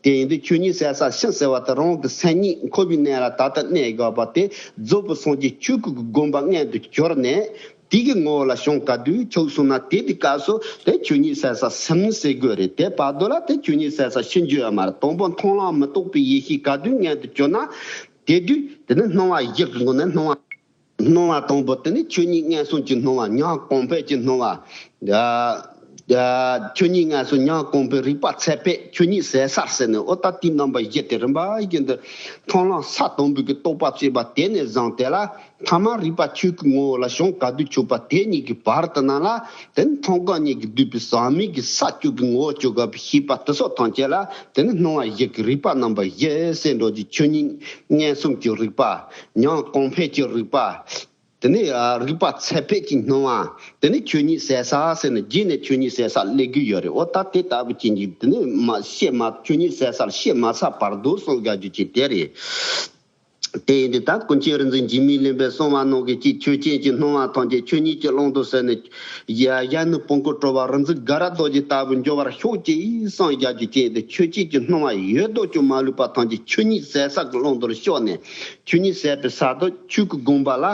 དེ་ཡིན་དུས་ཆོས་ཉིད་ཟད་ས་ཤུན་ཟེར་བ་དེ་རང་གི་སེམས་ཉིད་འཁོར་བའི་གནས་ལ་ད་ལྟ་གནས་དགོས་པ་དེ་རྫོགས་པའི་སངས་རྒྱས་ཆོས་སྐུ་གི་དགོངས་པ་མངོན་དུ་གྱུར་ནས། དེ་གི་ངོ་བོ་ལ་བྱང་ག་དུས་ཆུག་སོང་ན། དེ་དུས་སྐབས་སུ་དེ་ཆོས་ཉིད་ཟད་ས་ཤུན་ཟེར་དགོས་རེད། དེ་བར་དུ་ལ་དེ་ཆོས་ཉིད་ཟད་ས་ཤུན་རྒྱུ་ཡོད་མ་རེད། དང་པོ་མཐོང་ལམ་མི་རྟོག་པའི་ཡེ་ཤེས་ག་དུས་མངོན་དུ་གྱུར་ན། དེ་དུས་དེ་ནི་སྣང་བ་བཞི་གི་སྒོ་ནས་སྣང་བ། སྣང་བ་དང་པོ་དེ་ནི་ཆོས་ཉིད་མངོན་སུམ་གྱི་སྣང་བ། ཉིད་གོང་འཕེལ་གྱི་སྣང་བ། ཨ་ཨ་ཆོས་ཉིད་མངོན་སུམ། ཉིད་གོང་འཕེལ། རིག་པ་ཚད་ཕེབས། ཆོས་ཉིད་ཟད་ས་ཟེར་ནས། འོ་ད་དེའི་རྣམ་པ་བཞི་དེ་རིམ་པ་བཞིན་དུ་མཐོང་ལམ་ས་དང་པོའི་གི་རྟོགས་པ་བྱེད་པ་དེ་ནས་བཟུང་སྟེ་ལ། ཐ་མ་རིག་པ་ཆོས་སྐུའི་ངོ་བོ་ལ་བྱང་ག་དུས་ཆུག་པ་དེ་གཉིས་ཀྱི་བར་དུ་ན་ལ། དེ་ནི་མཐོང་སྒོམ་གཉིས་ཀྱིས་བསྡུས་པའི་ཟག་མེད་ཀྱི་ས་བཅུ་གི་ངོ་བོ་བཅུ་དགུ་པའི་ཤེས་པ་དེ་ཚོ་ཐམས་ཅད་ལ། དེ་ནི་སྣང་བ་བཞི་གི་རིག་པ་རྣམ་པ་བཞི་ཟེར་འགྲོ་གི། ཆོས་ཉིད་མངོན་སུམ་གྱི་རིག་པ། ཉིད་གོང་འཕེལ་གྱི་རིག་པ། དེ་ནས་ཨ་རིག་པ་ཚད་ཕེབས་ཀྱི་སྣང་བ། དེ་ནས་ཆོས་ཉིད་ཟད་ས་ཟེར་ནས། རྗེས་ནས་ཆོས་ཉིད་ཟད་ས་སླེབས་ཀྱི་ཡོད་རེད། འོ་ད་དེ་ལྟ་བུ་ཅན་གྱི་དེ་ནས་མ་བཤད་མ། ཆོས་ཉིད་ཟད་ས་ལ་བཤད་མ་ཚར་བར་དུ་གསུངས་བཞག་རྒྱུ་ཅིག་དེ་རེད། དེ་ཡིན་དུས་ད་ཀུན་མཁྱེན་རིག་འཛིན་འཇིགས་མེད་གླིང་པས་གསུངས་པ་ནང་གི་གཅིག་ཆོས་ཅན་གྱི་སྣང་བ་ཐམས་ཅད་ཆོས་ཉིད་ཀྱི་ཀློང་དུ་ཟད་ནས། ཡ་གཞོན་ནུ་བོང་ཀུ་གྲོལ་བ་རིག་འཛིན་དགའ་རབ་རྡོ་རྗེ་ལྟ་བུར་འགྱུར་བར་ཤོག་ཅིག་གསུངས་བཞག་རྒྱུ་ཅིག་དེ། ཆོས་ཅན་གྱི་སྣང་བ་ཡོད་དོ་ཅོག་མ་ལུས་པ་ཐམས་ཅད་ཆོས་ཉིད་ཟད་ས་གི་ཀློང་དུ་ཤོར་ནས། ཆོས་ཉིད་ཟད་པའི་ས་དང་ཆོས་སྐུའི་དགོངས་པ་ལ་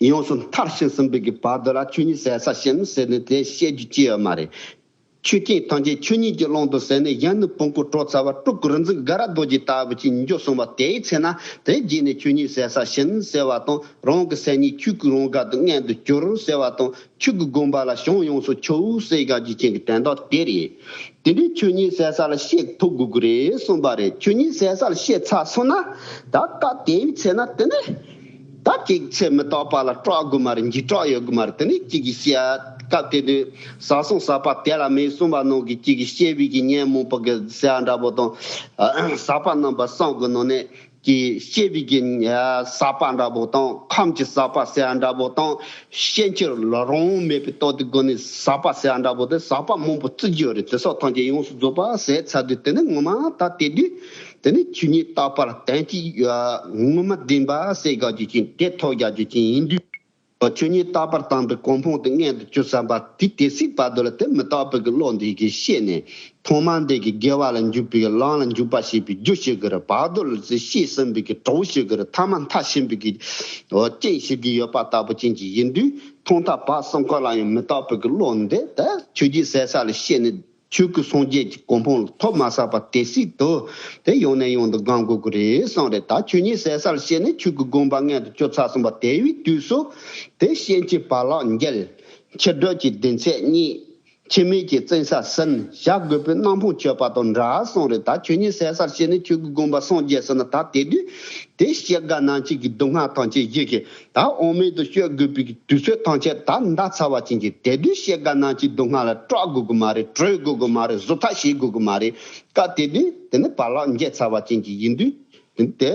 ཡོངས་སུ་མཐར་ཕྱིན་ཟིན་པའི་གི་བར་དུ་ལ་ཆོས་ཉིད་ཟད་ས་ཤུན་ཟེར་ནས་དེ་བཤད་རྒྱུ་ཅི་ཡོད་མ་རེད། ཆོས་ཅན་ཐམས་ཅད་ཆོས་ཉིད་ཀྱི་ཀློང་དུ་ཟད་ནས། གཞོན་ནུ་བོང་ཀུ་གྲོལ་ཚར་བ་སྤྲུལ་སྐུ་རིག་འཛིན་དགའ་རབ་རྡོ་རྗེ་ལྟ་བུ་ཅིག་འགྱུར་སོང་བ་དེའི་ཚེ་ན། དེ་རྗེས་ནས་ཆོས་ཉིད་ཟད་ས་ཤུན་ཟེར་བ་དང་། རང་གི་སེམས་ཉིད་ཆོས་སྐུའི་རང་ག་དུ་མངོན་དུ་གྱུར་ཟེར་བ་དང་། ཆོས་ཀྱི་དགོངས་པ་ལ་བྱང་ཡོངས་སུ་ཆུག་ཟེར་བཞག་རྒྱུ་ཅན་གྱི་དོན་དག་དེ་རེད། དེ་འདྲའི་ཆོས་ཉིད་ཟད་ས་ལ་བཤད་ཐུབ་དགོས་ཀྱི་རེད་གསུངས་པ་རེད། ཆོས་ཉིད་ཟད་ས་ལ་བཤད་ཚར་སོང་ན། ད་སྐབས་དེའི་ཚེ་ན་དེ་ནི། ད་གཅིག་ཚེ་མི་རྟག་པ་ལ་སྐྲག་དགོས་མ་རེད། འཇིགས་སྐྲག་ཡོད་དགོས་མ་རེད། དེ་ནི་གཅིག་གིས་བཤད། སྐབས་དེ་དུས་ཟག་བསམ་ཟག་པ་དེ་ལ་མེད་གསུངས་པ་ནང་གི། གཅིག་གིས་སྐྱེ་བའི་གི་ཉོན་མོངས་པ་གི་ཟེར་བ་འདྲ་པོ་དང་། ཨ་ཟག་པ་རྣམ་པ་གསུམ་གི་ནང་ནས་ཀྱི་སྐྱེ་བའི་གི་ཨ་ཟག་པ་འདྲ་པོ་དང་། ཁམས་ཀྱི་ཟག་པ་ཟེར་བ་འདྲ་པོ་དང་། སྐྱེ་འཆི་ལ་རང་དབང་མེད་པའི་སྟོབས་དེ་སྒོ་ནས་ཟག་པ་ཟེར་བ་འདྲ་པོ་དེ། ཟག་པ་མང་པོ་བརྩི་རྒྱུ་ཡོད་རེད། དེ་སོགས་ཐམས་ཅད་ཡོངས་སུ་རྫོགས་པ་ཟད་ཚར་དུས། དེ་ནི་ངོ་མ་ད་དེ་དུས་དེ་ནི་ཆོས་ཉིད་རྟག་པར་དོན་གཅིག་ཡོད། ངོ་མ་བདེན་པ་ཟེར་བཞག་རྒྱུ་ཅན་དེ་ཐོབ་བཞག་རྒྱུ་ཅན་ཡིན་དུས། ཆོས་ཉིད་རྟག་པར་དམ་པའི་གོ་འཕང་དེ་མངོན་དུ་གྱུར་ཚར་བ་དེ། དེ་སྲིད་བར་དུ་ལ་དེ་མི་རྟག་པའི་གི་བློ་འདི་གིས་ཤེས་ནས། ཐོག་མ་འདི་གི་དགེ་བ་ལ་འཇུག་པའི་གི་ལམ་ལ་འཇུག་པ་བྱེད་པའི་རྒྱུ་བྱེད་དགོས་རེད། བར་དུ་ལ་ཤེས་ཟིན་པའི་གི་གྲོགས་བྱེད་དགོས་རེད། ཐ་མ་མཐའ་ཕྱིན་པའི་གི་རྐྱེན་བྱེད་ཀྱི་ཡོད་པ་ལྟ་བུ་ཅན་གྱི་ཡིན་དུས། ཐོག་མཐའ་བར་གསུམ་ཀ་ལ་ཡང་མི་རྟག་པའི་གི་བློ་འདི་ད་ཆོས་ཉིད་ཟད་ས་ལ་ཤེས་ནས། ཆོས་སྐུ་སངས་རྒྱས་ཀྱི་གོ་འཕང་ཐོབ་མ་ཚར་བ་དེ་སྲིད་དུ། དེ་ཡང་ནས་ཡང་དུ་སྒོམ་དགོས་ཀྱི་རེད་གསུངས་རེད། ད་ཆོས་ཉིད་ཟད་ས་ལ་ཤེས་ནས་ཆོས་སྐུའི་དགོངས་པ་མངོན་དུ་གྱུར་ཚར་སོང་བ་དེ་བའི་དུས་སུ། དེ་སྐྱེ་འཆི་བར་ལམ་འགྱེལ། འཆི་བྲོད་ཀྱི་གདེང་ཚད་རྙེད། འཆི་མེད་ཀྱི་བཙན་ས་ཟིན། བཞག་དགོས་པའི་སྣང་ཕུང་ཆོད་པ་དང་འདྲ་གསུངས་རེད། ད་ཆོས་ཉིད་ཟད་ས་ལ་ཤེས་ནས་ཆོས་སྐུའི་དགོངས་པ་སངས་རྒྱས་ཟིན་ན། ད་དེ་དུས་དེ་སྐྱེ་རྒ་ན་འཆི་གི་སྡུག་བསྔལ་ཐམས་ཅད་ཞི་གི། ད་དབང་མེད་དུ་སྐྱོ་དགོས་པའི་དུས་ཚོད་ཐམས་ཅད་ད་འདའ་ཚར་བ་ཅན་གྱི། དེ་དུས་སྐྱེ་རྒ་ན་འཆིའི་སྡུག་བསྔལ་ལ་སྐྲག་དགོས་ཀྱི་མ་རེད། བྲོས་དགོས་ཀྱི་མ་རེད། བཟོད་ཐབས་བྱེད་དགོས་ཀྱི་མ་རེད། སྐབས་དེ་དུས་དེ་ནི་བར་ལམ་འགྱེལ་ཚར་བ་ཅན་གྱི་ཡིན་དུས། དེ་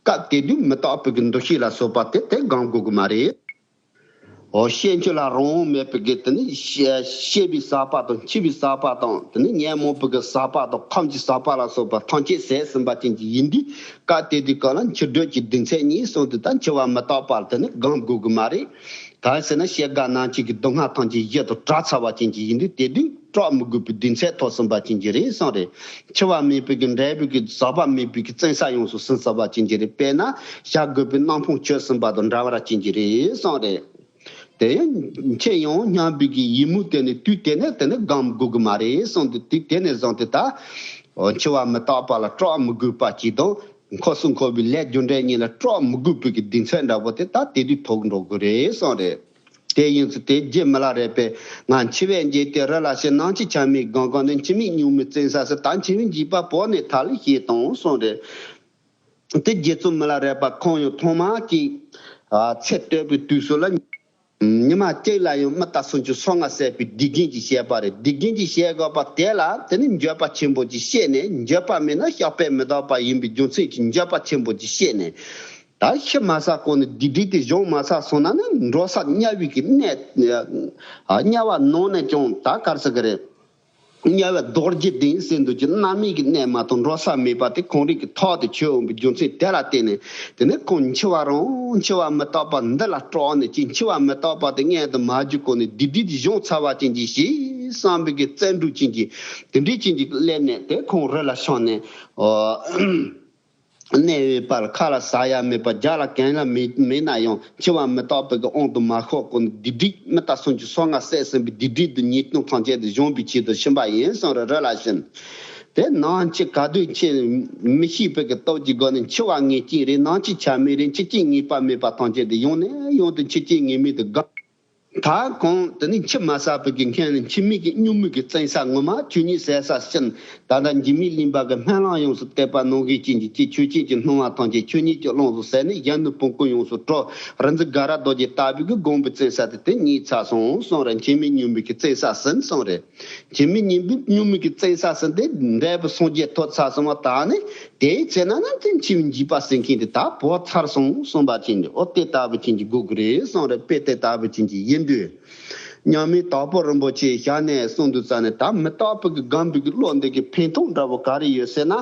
སྐབས་དེ་དུས་མི་རྟག་པའི་གི་འདུ་ཤེས་ལ་སོགས་པ་དེ་དེ་སྒོམ་དགོས་ཀྱི་མ་རེད། འོ་སྐྱེ་འཆི་ལ་རང་དབང་མེད་པའི་གི་དེ་ནི་སྐྱེ་སྐྱེ་བའི་ཟག་པ་དང་། འཆི་བའི་ཟག་པ་དང་། དེ་ནི་ཉོན་མོངས་པའི་གི་ཟག་པ་དང་། ཁམས་ཀྱི་ཟག་པ་ལ་སོགས་པ་ཐམས་ཅད་ཟད་ཟིན་པ་ཅན་གྱི་ཡིན་དུས། སྐབས་དེ་དུས་སྐབས་ལ་འཆི་བྲོད་ཀྱི་གདེང་ཚད་རྙེད་གསུངས་དུས། ད་འཆི་བ་མི་རྟག་པ་ལ་དེ་ནི་སྒོམ་དགོས་ཀྱི་མ་རེད། གང་ཟེར་ན་སྐྱེ་རྒ་ན་འཆི་གི་སྡུག་བསྔལ་ཐམས་ཅད་ཞི་དང་བྲལ་ཚར་བ་ཅན་གྱི་ཡིན་དུས། དེ་དུས་སྐྲག་མི་དགོས་པའི་གདེང་ཚད་ཐོབ་ཟིན་པ་ཅན་གྱི་རེད་གསུངས་རེད། འཆི་བ་མེད་པའི་གི་འབྲས་བུ་གི་ཟག་པ་མེད་པའི་གི་བཙན་ས་ཡོངས་སུ་ཟིན་ཚར་བ་ཅན་གྱི་རེད། དཔེར་ན་བཞག་དགོས་པའི་སྣང་ཕུང་ཆོད་ཟིན་པ་དང་འདྲ་བ་ཅན་གྱི་རེད་གསུངས་རེད། དེ་ཡང་འཆི་ཡང་སྙམ་པའི་གི་ཡིད་མུག་དེ་ནི་དུས་དེ་ནས་དེ་ནི་སྒོམ་དགོས་ཀྱི་མ་རེད་གསུངས་ཏེ། དུས་དེ་ནས་བཟུང་སྟེ་ད་འཆི་བ་མི་རྟག་པ་ལ་སྐྲག་མི་དགོས་པ་ཅིག་དང་། འཁོར་གསུམ་འཁོར་བའི་ལས་རྒྱུ་འབྲས་གཉིས་ལ་སྐྲག་མི་དགོས་པའི་གི་གདེང་ཚད་འདྲ་པོ་དེ་ད་དེ་དུས་ཐོབ་འགྲོ་དགོས་རེད་གསུངས་རེད། དེ་ཡིན་ཚུལ་དེ་རྗེ་མི་ལ་རས་པས། ང་འཆི་བས་འགྱེལ་ཏེ་རི་ལ་ཕྱིན། ནམ་འཆི་ཆ་མེད་སྒོམ་གང་ནས། འཆི་མེད་གཉུག་མའི་བཙན་ས་ཟིན། ད་འཆི་བའི་འཇིགས་པ་བོར་ནས་ཐར་ལེ་ཞེས་དང་གསུངས་རེད། དེ་རྗེ་བཙུན་མི་ལ་རས་པ་ཁོང་ཡང་ཐོག་མ་གི་ཨ་ཚེ་སྟོད་པའི་དུས་སུ་ལ། ཉི་མ་གཅིག་ལ་ཡང་མི་རྟག་སུམ་ཅུ་སོ་ལྔ་བསད་པའི་སྡིག་རྒྱུན་གྱི་བཤད་པ་རེད། སྡིག་རྒྱུན་གྱི་བཤད་དགོས་པ་དེ་ལ་དེ་ནི་འགྱོད་པ་ཆེན་པོ་ཅིག་བཤད་ནས། འགྱོད་པ་མེད་ན་བཤགས་པས་མི་འདག་པ་ཡིན་པའི་རྒྱུ་མཚན་གྱིས་འགྱོད་པ་ཆེན་པོ་ཅིག་བཤད་ནས། ད་ཤི་མ་ཚར་གོང་ནས་སྡིག་སྒྲིབ་དེ་སྦྱོང་མ་ཚར་སོང་ན་ནི། འགྲོ་ས་དམྱལ་བའི་གི་གནས། ཨ་དམྱལ་བ་ནང་ནས་ཀྱང་ད་ག་རེ་ཟེར་གི་རེད། དམྱལ་བའི་རྡོ་རྗེ་གདན་ཟེར་འདུག་ཀྱི་རྣམ་སྨིན་གྱི་གནས་མ་གཏོགས་འགྲོ་ས་མེད་པ་དེ་ཁོང་རང་གི་ཐོག་ཏུ་ཆུད་འོང་བའི་རྒྱུ་མཚན་དེ་ལ་བརྟེན་ནས། དེ་ནས་ཁོང་འཆི་བ་རང་འཆི་བ་མི་རྟག་པ་འདི་ལ་སྐྲག་ནས་ཀྱི་འཆི་བ་མི་རྟག་པ་དེ་མངལ་དུ་མ་བསྒྱུར་གོང་ནས་སྡིག་སྒྲིབ་དེ་སྦྱོང་ཚར་བ་ཅན་གྱི་ཞེས་བསམ་པའི་གི་བརྩོན་འགྲུས་ཅན་གྱི་དེ་འདྲའི་ཅན་གྱི་སླེབས་ནས་དེ་ཁོང་རི་ལ་ཤོང་ནས། ཨོ། གནས་པའི་བར་ཁ་ལ་ཟ་ཡ་མེད་པ་རྒྱབ་ལ་གན་ལ་མེད་མེད་ན་ཡང་འཆི་བ་མི་རྟག་པའི་གི་དབང་དུ་མ་ཤོར་གོང་ནས་སྡིག་སྒྲིབ་མི་རྟག་སུམ་ཅུ་སོ་ལྔ་བསགས་ཟིན་པའི་སྡིག་སྒྲིབ་དང་ཉེས་ལྟུང་ཐམས་ཅད་དེ་སྦྱོང་བའི་ཆེད་དུ་ཕྱིན་པ་ཡིན་གསུངས་རེ་རི་ལ་ཕྱིན། དེ་ནང་ཆེ་ག་དུས་ཆེ་མི་ཤེས་པའི་གི་སྟོབས་ཀྱི་སྒོ་ནས་འཆི་བ་ངེས་ཅན་རེད། ནང་ཆེ་ཆ་མེད་རེད། འཆི་རྐྱེན་ངེས་པ་མེད་པ་ཐམས་ཅད་དེ་ཡོང་ནས་ཡོང་དུ་འཆི་རྐྱེན་ངེས་མེད་དུ་དགང་། ད་གང་དེ་ནི་འཆི་མ་ཟད་པའི་གི་མཁན་ནི་འཆི་མེད་ཀྱི་སྙུང་མོས་ཀྱི་བཙན་ས་ངོ་མ་ཆོས་ཉིད་ཟད་ས་ཕྱིན། ད་ལྟ་འཇིགས་མེད་གླིང་པ་གི་སྨོན་ལམ་ཡོངས་སུ་གཏད་པ་ནང་བཞིན་ཅན་གྱི་ཅི་ཆོས་ཅན་གྱི་སྣང་བ་ཐམས་ཅད་ཆོས་ཉིད་ཀྱི་ཀློང་དུ་ཟད་ནས་གཞན་ནི་བོང་ཀུ་ཡོངས་སུ་གྲོལ། རིག་འཛིན་དགའ་རབ་རྡོ་རྗེ་ལྟ་བུའི་གི་དགོངས་པའི་བཙན་ས་དེ་དེ་རྙེད་ཚར་སོང་གསུངས་རེད། འཆི་མེད་སྙུང་མོས་ཀྱི་བཙན་ས་ཟིན་གསུངས་རེད། འཆི་མེད་སྙུང་མོས་ཀྱི་བཙན་ས་ཟིན་ཏེ་འབྲས་བུ་སངས་རྒྱས་ཐོབ་ཚར་སོང་བ་དག་ནི། དེའི་ཚེ་ན་ན་དེ་འཆི་བའི་འཇིགས་པ་སེལ་མཁན་དེ་དག་བོར་ཚར་སོང་གསུངས་པ་ཅན་དེ་ཨོ་དེ་ལྟ་བུ་ཅན་གྱི་སྒོ་གི་རེད་གསུངས་རེད། དཔེ་དེ་ལྟ་བུ་ཅན་གྱི་ཡིན་དུས། མཉམ་མེད་དྭགས་པོ་རིན་པོ་ཆེའི་ཞལ་ནས་གསུངས་དུས་ཙ་ནས་ད་མི་རྟག་པའི་གི་སྒོམ་པའི་གི་བློ་འདི་གི་ཕན་ཐོགས་འདྲ་བོ་ག་རེ་ཡོད་ཟེར་ན།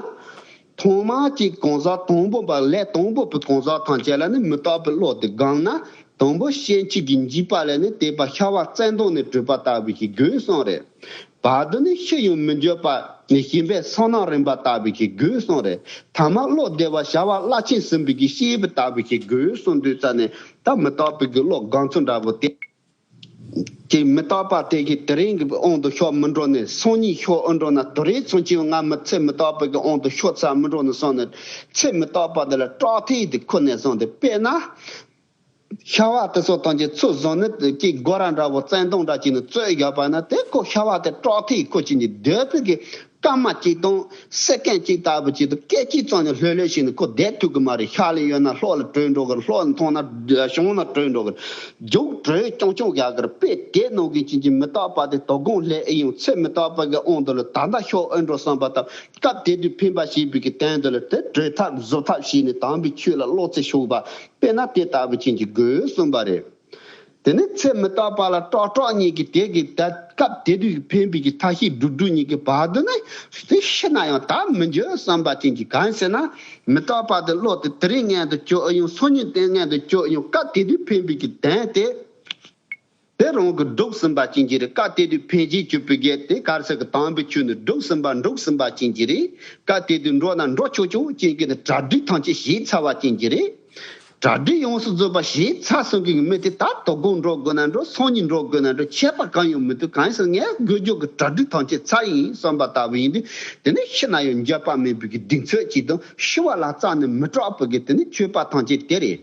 ཐོག་མ་གཅིག་གང་ཟག་དང་པོ་པ་ལས་དང་པོ་པའི་གང་ཟག་ཐམས་ཅད་ལ་ནི་མི་རྟག་པའི་བློ་དེ་སྒོམ་ན། དང་པོ་སྐྱེ་འཆི་གི་འཇིགས་པ་ལས་ནི་དེ་པ་ཤ་བ་བཙན་དོང་ནས་གྲོལ་བ་ལྟ་བུ་ཞིག་དགོས་གསུངས་རེད། བར་དུ་ནི་ཤི་ཡང་མི་འགྱོད་པ་ནི་ཞིང་པའི་སོ་ནམ་རིམ་པ་ལྟ་བུ་ཞིག་དགོས་གསུངས་རེད། ཐ་མ་བློ་བདེ་བ་བྱ་བ་རླབས་ཆེན་ཟིན་པའི་གི་སྐྱེས་བུ་ལྟ་བུ་ཞིག་དགོས་གསུངས་དུས་ཙ་ནས་ད་མི་རྟག་པའི་གི་བློ་སྒོམ་ཚུལ་འདྲ་བོ་དེ། ཀྱི་མི་རྟག་པ་དེ་གི་དེ་རིང་གི་དབང་དུ་ཤོར་མི་འགྲོ་ནས་སང་ཉིན་ཤོར་ཨེ་འགྲོ་ན་དེ་རིང་སང་ཉིན་ང་མི་ཚེ་མི་རྟག་པའི་གི་དབང་དུ་ཤོར་ཚར་མི་འགྲོ་ནས་སོང་ནས་ཚེ་མི་རྟག་པ་དེ་ལ་སྐྲག་ཐིག་དེ་ཁོ་ནས་སོང་སྟེ་དཔེར་ན། ཤ་བ་དེ་ཚོ་དང་གི་ཚུར་བཟུང་ནས་ཀྱི་སྒོ་ར་འདྲ་བོ་བཙན་དོང་འདྲ་ཅིག་ནས་བཙོས་བཞག་པ་ན་དེ་ཁོ་ཤ་བ་དེ་སྐྲག་ཐིག་ཁོ་ཅིག་ནས་སྡོད་པའི་གི་སྐར་མ་གཅིག་དང་སེ་ཀན་གཅིག་ལྟ་བུ་ཅིག་ཏུ་སྐད་ཅིག་ཙམ་ནས་ལྷོད་ལྷོད་ཞིག་ནས་ཁོ་བསྡད་ཐུབ་གི་མ་རེད། ཤ་ལ་ཡོད་ན་ལྷོག་ལ་བྲོས་འགྲོ་གི་རེད། ལྷོག་ལ་མཐོང་ན་གཞུང་ལ་བྲོས་འགྲོ་གི་རེད། རྒྱུག་བྲོས་རྐྱང་རྐྱང་རྒྱག་གི་རེད། དཔེ་དེ་ནང་གི་ཅིག་ཅིག་མི་རྟག་པ་དེ་དོ་དགོང་ལྷས་ཨེ་ཡོང་ཚེ་མི་རྟག་པ་གི་དབང་དུ་ལ་ད་ལྟ་ཤོར་ཨེ་འགྲོ་བསམ་པ་དང་སྐབས་དེ་དུས་ཕན་པ་བྱེད་པའི་གི་དོན་དུ་ལ་དེ་བྲོས་ཐབས་བཟོ་ཐབས་བྱས་ནས་དམ་པའི་ཆོས་ལ་བློ་རྩེ་ཤོར་བ་དཔེར་ན་དེ་ལྟ་བུ་ཅན་གྱི་དགོས་གསུངས་པ་རེད། དེ་ནས་ཚེ་མི་རྟག་པ་ལ་སྐྲག་སྐྲག་ཉིད་ཀྱི་དེ་གི་ད་སྐབས་དེ་དུས་ཕན་པའི་གི་ཐབས་ཤེས་སྒྲུབ་སྒྲུབ་ཉིད་ཀྱི་བར་དུ་ནི་དེ་ཤི་ན་ཡང་ད་མི་འགྱུར་བསམ་པ་ཅན་གྱི་གང་ཟེར་ན་མི་རྟག་པ་དེ་བློ་དེ་དེ་རིང་ངན་དུ་སྐྱོ་ཨེ་ཡོང་སང་ཉིན་དེ་ངན་དུ་སྐྱོ་ཨེ་ཡོང་སྐབས་དེ་དུས་ཕན་པའི་གི་དོན་དེ། དེ་རང་གི་སྒྲུབ་ཟིན་པ་ཅན་གྱི་རེད། སྐབས་དེ་དུས་ཕན་བཞེས་གྱུར་པའི་གེ་དེ་གར་ཟེར་གི་དམ་པའི་ཆོས་ནི་སྒྲུབ་ཟིན་པ་འགྲུབ་ཟིན་པ་ཅན་གྱི་རེད། སྐབས་དེ་དུས་འགྲོ་ན་འགྲོ་ཆོག་ཆོག་ཅན་གྱི་ནི་གྲ་སྒྲིག་ཐམས་ཅད་བྱས་ཚར་བ་ཅན་གྱི་རེད། གྲ་སྒྲིག་ཡོངས་སུ་རྫོགས་པ་བྱས་ཚར་སོང་གི་མི་དེ་ད་དོ་དགོང་འགྲོ་དགོས་ན་འགྲོ་སང་ཉིན་འགྲོ་དགོས་ན་འགྲོ་ཁྱད་པར་གང་ཡང་མི་འདུག་གང་ཟེར་ངས་དགོས་རྒྱུ་གི་གྲ་སྒྲིག་ཐམས་ཅད་ཚར་ཡིན་བསམ་པ་ལྟ་བུ་ཡིན་དུས་དེ་ནི་ཤི་ན་ཡང་འགྱོད་པ་མེད་པའི་གི་གདེང་ཚོད་ཅིག་དང་ཤི་བ་ལ་རྩ་ནས་མི་སྐྲག་པའི་གི་དེ་ནི་ཆོས་པ་ཐམས་ཅད་དེ་རེད།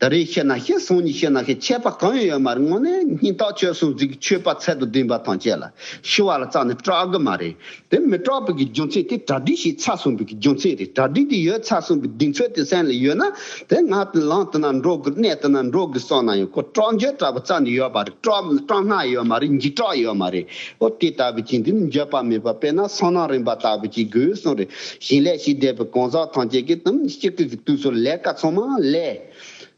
ད་རེས་ཤི་ན་ཤི་སང་ཉིན་ཤི་ན་ཤི་ཁྱད་པར་གང་ཡང་ཡོད་མ་རེད། དངོས་གནས་སྙིང་ཐག་ཆོད་སོང་ཟིག་ཆོས་པ་ཚད་དང་ལྡན་པ་ཐམས་ཅད་ལ་ཤི་བ་ལ་རྩ་ནས་སྐྲག་གི་མ་རེད། དེ་མི་སྐྲག་པའི་གི་རྒྱུ་མཚན་དེ་གྲ་སྒྲིག་བྱས་ཚར་སོང་བའི་གི་རྒྱུ་མཚན་རེད། གྲ་སྒྲིག་དེ་ཡོད་ཚར་སོང་བའི་གདེང་ཚོད་དེ་སེམས་ལ་ཡོད་ན་དེ་ང་དེ་ལམ་དེ་ན་འགྲོ་དགོས་གནས་དེ་ན་འགྲོ་དགོས་བསམ་ན་ཡང་ཁོ་སྐྲག་འགྱོད་འདྲ་བོ་རྩ་ནས་ཡོད་མ་རེད། སྐྲག་སྐྲག་སྣང་ཡོད་མ་རེད། འཇིགས་སྐྲག་ཡོད་མ་རེད། ཨོ་དེ་ལྟ་བུ་ཅན་དེ་ནི་འགྱོད་པ་མེད་པ་དཔེར་ན་སོ་ནམ་རིམ་པ་ལྟ་བུ་ཅིག་དགོས་གསུངས་རེད། ཞིང་ལས་ཞིག་བསྡད་པའི་གང་ཟག་ཐམས་ཅད་ཀྱིས་དུམ་གཅིག་གི་དུས་སུ་ལས་ཀ་ཚང་མ་ལས།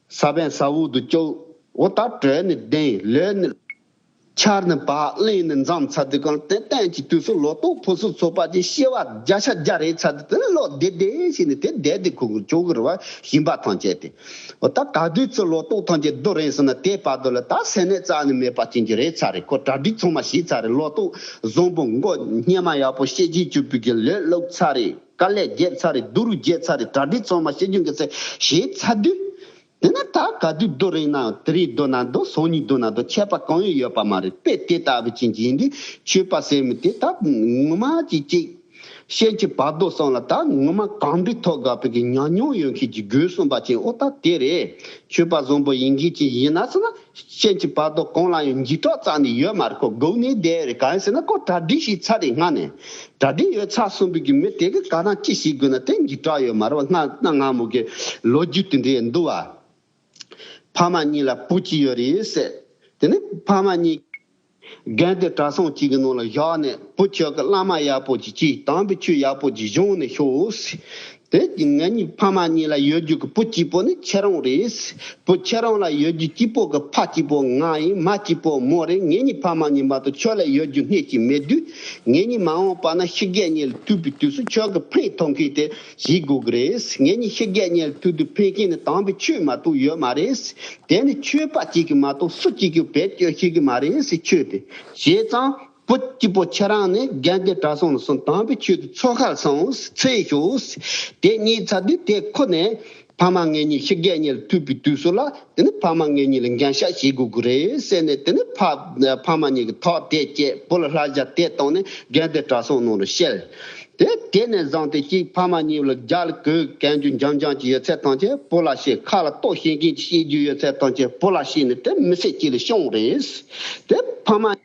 ས་བོན་ས་འོག་ཏུ་བཅུག་འོ་ད་གྲོལ་ནས་ལྡིང་ལོས་ནས་ཆར་ནས་བབས་གླིང་ནས་འཛོམས་ཚར་དུས་གང་དེ་སྟོན་གྱི་དུས་སུ་ལོ་ཏོག་ཕོ་སུ་ཚོ་པ་ཅིག་ཤི་བ་བརྒྱ་ཆ་བརྒྱ་རེད་ཚར་དུས་དེ་ལོ་བདེ་བདེ་ཞིག་ནས་དེ་བསྡད་དེ་ཁུག་ཁུག་ཆོག་གི་རེད་བ་ཞིང་པ་ཐམས་ཅད་དེ། འོ་ད་ག་དུས་ཚོད་ལོ་ཏོག་ཐམས་ཅད་བསྡུ་རན་སོང་ན་དེ་བར་དུ་ལ་ད་སེམས་ནད་རྩ་ནས་མེད་པ་ཅན་གྱི་རེད་ཚར་རེད། ཁོ་གྲ་སྒྲིག་ཚང་མ་བྱས་ཚར་རེད། ལོ་ཏོག་བཟང་པོ་མགོ་སྙེ་མ་ཡག་པོ་ཤེས་བྱེད་བཅུག་པའི་གི་ལོས་བླུགས་ཚར་རེད། དཀའ་ལས་བརྒྱབ་ཚར་རེད། སྡུག་རུས་བརྒྱབ་ཚར་རེད། གྲ་སྒྲིག་ཚང་མ་བྱེད་རྒྱུ་འགི་ཚེ་བྱས་ཚར་དུས། དེ་ན་ད་ག་དུས་བསྡུ་རན་ན་དེ་རིང་བསྡུ་ན་འདུག་སང་ཉིན་བསྡུ་ན་འདུག་ཁྱད་པར་གང་ཡང་ཡོད་པ་མ་རེད། དཔེ་དེ་ལྟ་བུ་ཅན་གྱི་ཡིན་དུས་ཆོས་པ་ཟེར་མི་དེ་ད་ངོ་མ་ཅིག་ཅིག་ཤེས་ཀྱི་བར་དོ་སོང་ལ་ད་ངོ་མ་གང་འདྲི་ཐོག་དགའ་པའི་གི་ཉམས་མྱོང་ཡོད་མཁན་གྱི་དགོས་གསུངས་པ་ཅན་ཨོ་ད་དེ་རེད། ཆོས་པ་བཟང་པོ་ཡིན་མཁན་ཅིག་ཡིན་ན་ཟེར་ན། ཤེས་ཀྱི་བར་དོ་གང་ལ་ཡང་འཇིགས་སྐྲག་རྩ་ནས་ཡོད་མ་རེད། ཁོ་སྒུག་ནས་བསྡད་རེད། གང་ཡིན་ཟེར་ན་ཁོ་གྲ་སྒྲིག་བྱས་ཚར་རེད། སྔ་ནས་གྲ་སྒྲིག་ཡོད་ཚར་སོང་བའི་གི་མི་དེ་གི་ག་རང་ཅི་བྱེད་དགོས་ན་དེ་འཇིགས་སྐྲག་ཡོད་མ་རེད་བ། སྔ་སྔ་སྔ་མོ་གི་ལོ་རྒྱུས་དེ་འདྲའི་འདུག་བ། ཕ་མ་གཉིས་ལ་བུ་གཅིག་ཡོད་རེད་ཟེར། དེ་ནས་ཕ་མ་གཉིས་རྒན་དེ་གྲྭ་ཚང་གཅིག་གི་ནང་ལ་བཞག་ནས་བུ་ཁྱོད་ཀྱི་བླ་མ་ཡག་པོ་ཅིག་གྱིས་དམ་པའི་ཆོས་ཡག་པོ་ཅིག་སྦྱོང་ནས་ཤོག་ཟེར། དེ་ངེད་གཉིས་ཕ་མ་གཉིས་ལ་ཡོད་རྒྱུ་གི་བུ་གཅིག་པོ་ནི་ཁྱེད་རང་རེད། བུ་ཁྱེད་རང་ལ་ཡོད་རྒྱུ་གཅིག་པོ་གི་ཕ་གཅིག་པོ་ང་ཡིན། མ་གཅིག་པོ་མོ་རེད། ངེད་གཉིས་ཕ་མ་གཉིས་མ་གཏོགས་ཁྱོད་ལ་ཡོད་རྒྱུ་སྣེ་གཅིག་མེད་དུས། ངེད་གཉིས་མ་འོངས་པ་ན་ཕྱི་རྒྱལ་གཉིས་ལ་ཐུག་པའི་དུས་སུ་ཁྱོད་ཀྱི་ཕན་ཐོགས་མཁན་དེ་བྱེད་དགོས་ཀྱི་རེད། ངེད་གཉིས་ཕྱི་རྒྱལ་གཉིས་ལ་ཐུག་དུས་ཕན་མཁན་ནི་དམ་པའི་ཆོས་མ་གཏོགས་ཡོད་མ་རེད། དེ་ནི་ཆོས་པ་གཅིག་གིས་མ་གཏོགས་སུ་གཅིག་གིས་བེད་སྤྱོད་བྱེད་ཀྱི་མ་རེད་ཟེར། ཆོས་དེ་བྱས་ཙང་བུ་གཅིག་པོ་ཁྱེད་རང་ནི་དགེ་འདུན་གྲྭ་ཚང་ནས་སོང་དམ་པའི་ཆོས་དེ་ཚོ་ཁ་སོང་ཚེ་ཤོག་དེ་གཉིས་ཚར་དུས་དེ་ཁོ་ནས་ཕ་མ་ངེད་གཉིས་ཕྱི་རྒྱལ་གཉིས་ལ་ཐུག་པའི་དུས་སུ་ལ། དེ་ནི་ཕ་མ་ངེད་གཉིས་ལ་འགན་བཞག་བྱེད་དགོས་ཀྱི་རེད་ཟེར་ནས། དེ་ནི་ཕ་ཕ་མ་གཉིས་ཀྱི་ཐག་དེ་བཅད། བུ་ལ་བསླབ་བྱ་དེ་བཏང་ནས་དགེ་འདུན་གྲྭ་ཚང་ནང་ལ་བསྐྱལ། དེ་དེ་ནས་བཟུང་སྟེ་གཅིག་ཕ་མ་གཉིས་ལ་རྒྱ་ལ་གོས་གན་རྒྱུ་འཇམ་འཇམ་ཅིག་ཡོད་ཚད་ཐམས་ཅད་བུ་ལ་བྱིན། ཁ་ལ་ཏོག་བྱིན་མཁན་ཅིག་བྱེད་རྒྱུ་ཡོད་ཚད་ཐམས་ཅད་བུ་ལ་བྱིན་ནས་དེ་མི་ཚེ་གཅིག་ལ་བྱུང་རེད། དེ་ཕ་མ་